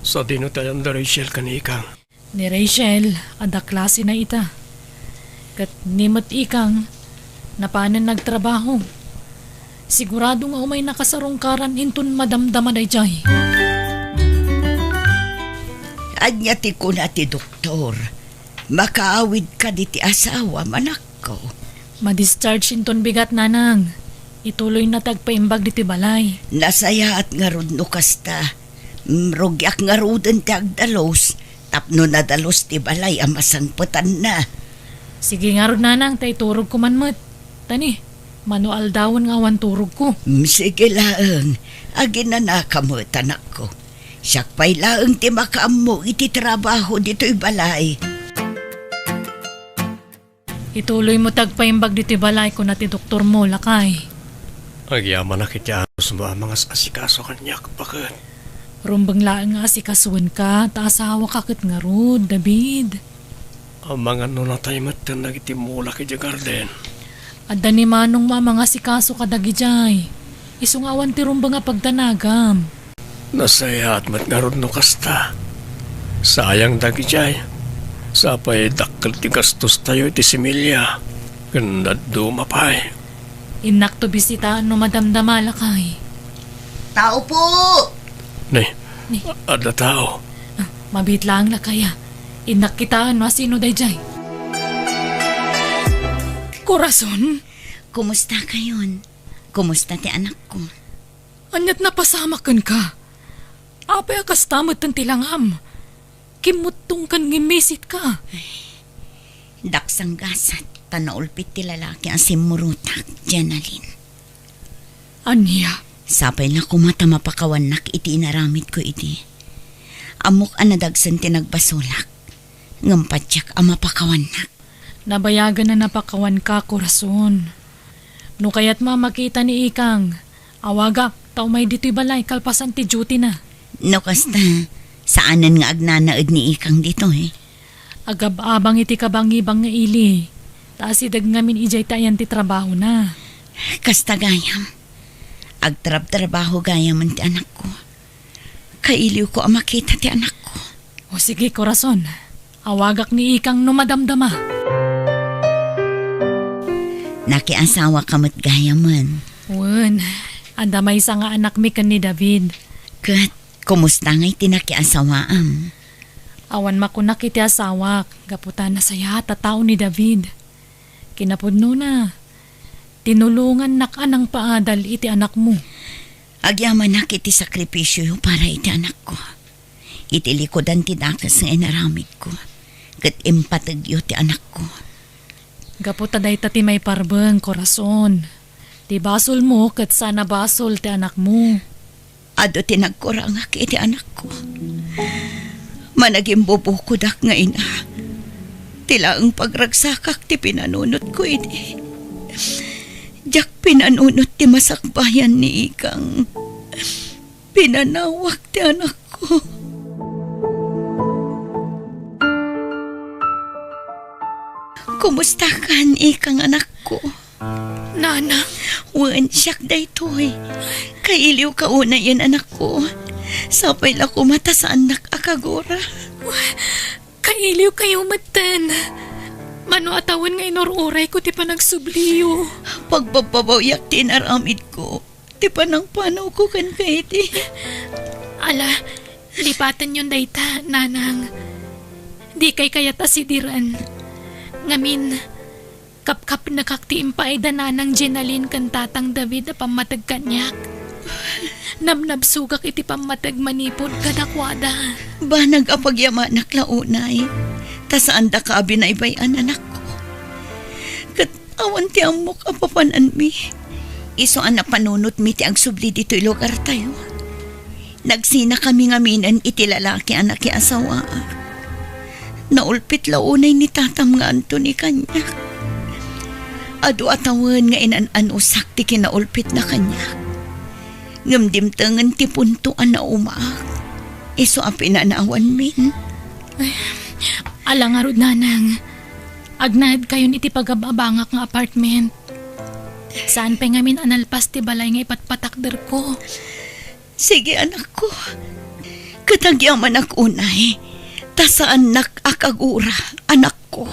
Sadino ti ayan da Rachel ken Ikang? Ni Rachel, adda klasena ita. Ket ni met Ikang, napanen nagtrabaho. Sigurado nga umayna kasarungkaran inton madamdama daydiay. Ania ti kuna ti doktor? Makaawid kadi ti asawam, anakko? Ma-discharge inton bigat, nanang. Ituloyna ti agpaimbag ditoy balay. Nasayaat ngarud no kasta. Mm, rugiak ngaruden ti agdalus, tapno nadalus ti balay a masangpetanna. Sige ngarud, nanang, ta iturogko man met. Tani, mano aldawen nga awan turogko. Mm, sige laeng, aginanaka met, anakko. Siak pay laeng ti makaammo iti trabaho ditoy balay. Ituloymo ti agpaimbag ditoy balay, kuna ti doktormo, lakay. Agyamanak iti anusmo a mangas-asikaso kaniak, baket. Rumbeng laeng nga asikasoenka, ta asawaka ket ngarud, David. Amangan no natay metten dagiti mulak idiay garden. Adda ni manongmo a mangasikaso kadagidiay. Isu nga awan ti rumbeng a pagdanagam. Nasayaat met ngarud no kasta. Sayang dagidiay. Sapay dakkel ti gastostayo iti similya. Ken dadduma pay. Innakto bisitaen no madamdama, lakay. Tao po! Ni, Ni. Adda tao. Ah, mabiit laeng, lakay, a. Innak kitaen no asino daydiay. Corazon? Kumusta kayon? Kumusta ti anakko? Aniat napasamak kenka? Apay a kasta metten ti langam? Kimmuttongkan nga immisit ka. Ay, daksang gasat, ta naulpit ti lalaki a simmurotak, Jenalyn. Ania? Sapay la koma ta mapakawannak iti inaramidko idi. Ammok a nadagsen ti nagbasolak, ngem patiek a mapakawannak. Nabayagen a napakawanka, Corazon. No kayatmo a makita ni Ikang, awagak ta umay ditoy balay kalpasan ti duty-na. No kasta, saanen nga agnanaed ni Ikang ditoy. Agab-abang iti kabangibang nga ili, ta asideg ngamin idiay ti ayan ti trabahona. Kasta gayam. Agtrabtrabaho gayamen ti anakko. Kailiwko a makita ti anakko. O sige, Corazon. Awagak ni Ikang no madamdama. Nakiasawaka met gayamen. Wen, adda maysa nga anakmi ken ni David. Ket, kumusta ngay ti nakiasawaam? Awan makunak iti asawak, gapu ta nasayaat a tao ni David. Kinapudnona, tinulongannak a nangpaadal iti anakmo. Agyamanak iti sakripisyoyo para iti anakko. Iti likudan ti dakes nga inaramidko, ket impategyo ti anakko. Gapu ta dayta ti maiparbeng, Corazon. Ti basolmo ket saan a basol ti anakmo. Adu ti nagkurangak iti anakko. Managimbubukodak nga ina. Ti laeng pagragsakak ti pinanunotko idi. Diak pinanunot ti masakbayan ni Ikang. Pinanawak ti anakko. Kumustakan, Ikang, anakko? Nana? Wen, siak daytoy. Kailiwka unayen, anakko. Sapay la koma ta saannak a kagura. Iliwkayo metten. Mano a tawen nga inur-urayko ti panagsubliyo. Pagbabbabawiak ti inaramidko, ti panangpanawko kenka iti. Ala, lipatenyon dayta, nanang. Dikay kayat a sidiren. Ngamin, kapkapnekak ti impaayda nanang Jenaline ken tatang David a pammateg kaniak. Nabnabsogak iti pammateg manipud kadakuada. Banag a pagyamanak la unay, ta saandaka a binaybay-an, anakko. Ket awan ti ammok a papananmi. Isu a napanunotmi ti agsubli ditoy lugartayo. Nagsinakami ngaminen iti lalaki a nakiasawaak. Naulpit la unay ni tatam nga Anthony kaniak. Adu a tawen nga inan-anusak ti kinaulpitna kaniak. Ngem dimtengen ti punto a naumaak. Isu a pinanawanmin. Ala ngarud, nanang. Agnaedkayon iti pagab-abangak nga apartment. Saan pay ngamin a nalpas ti balay nga ipatpatakderko. Sige, anakko. Ket agyamanak unay, ta saannak a kagura, anakko.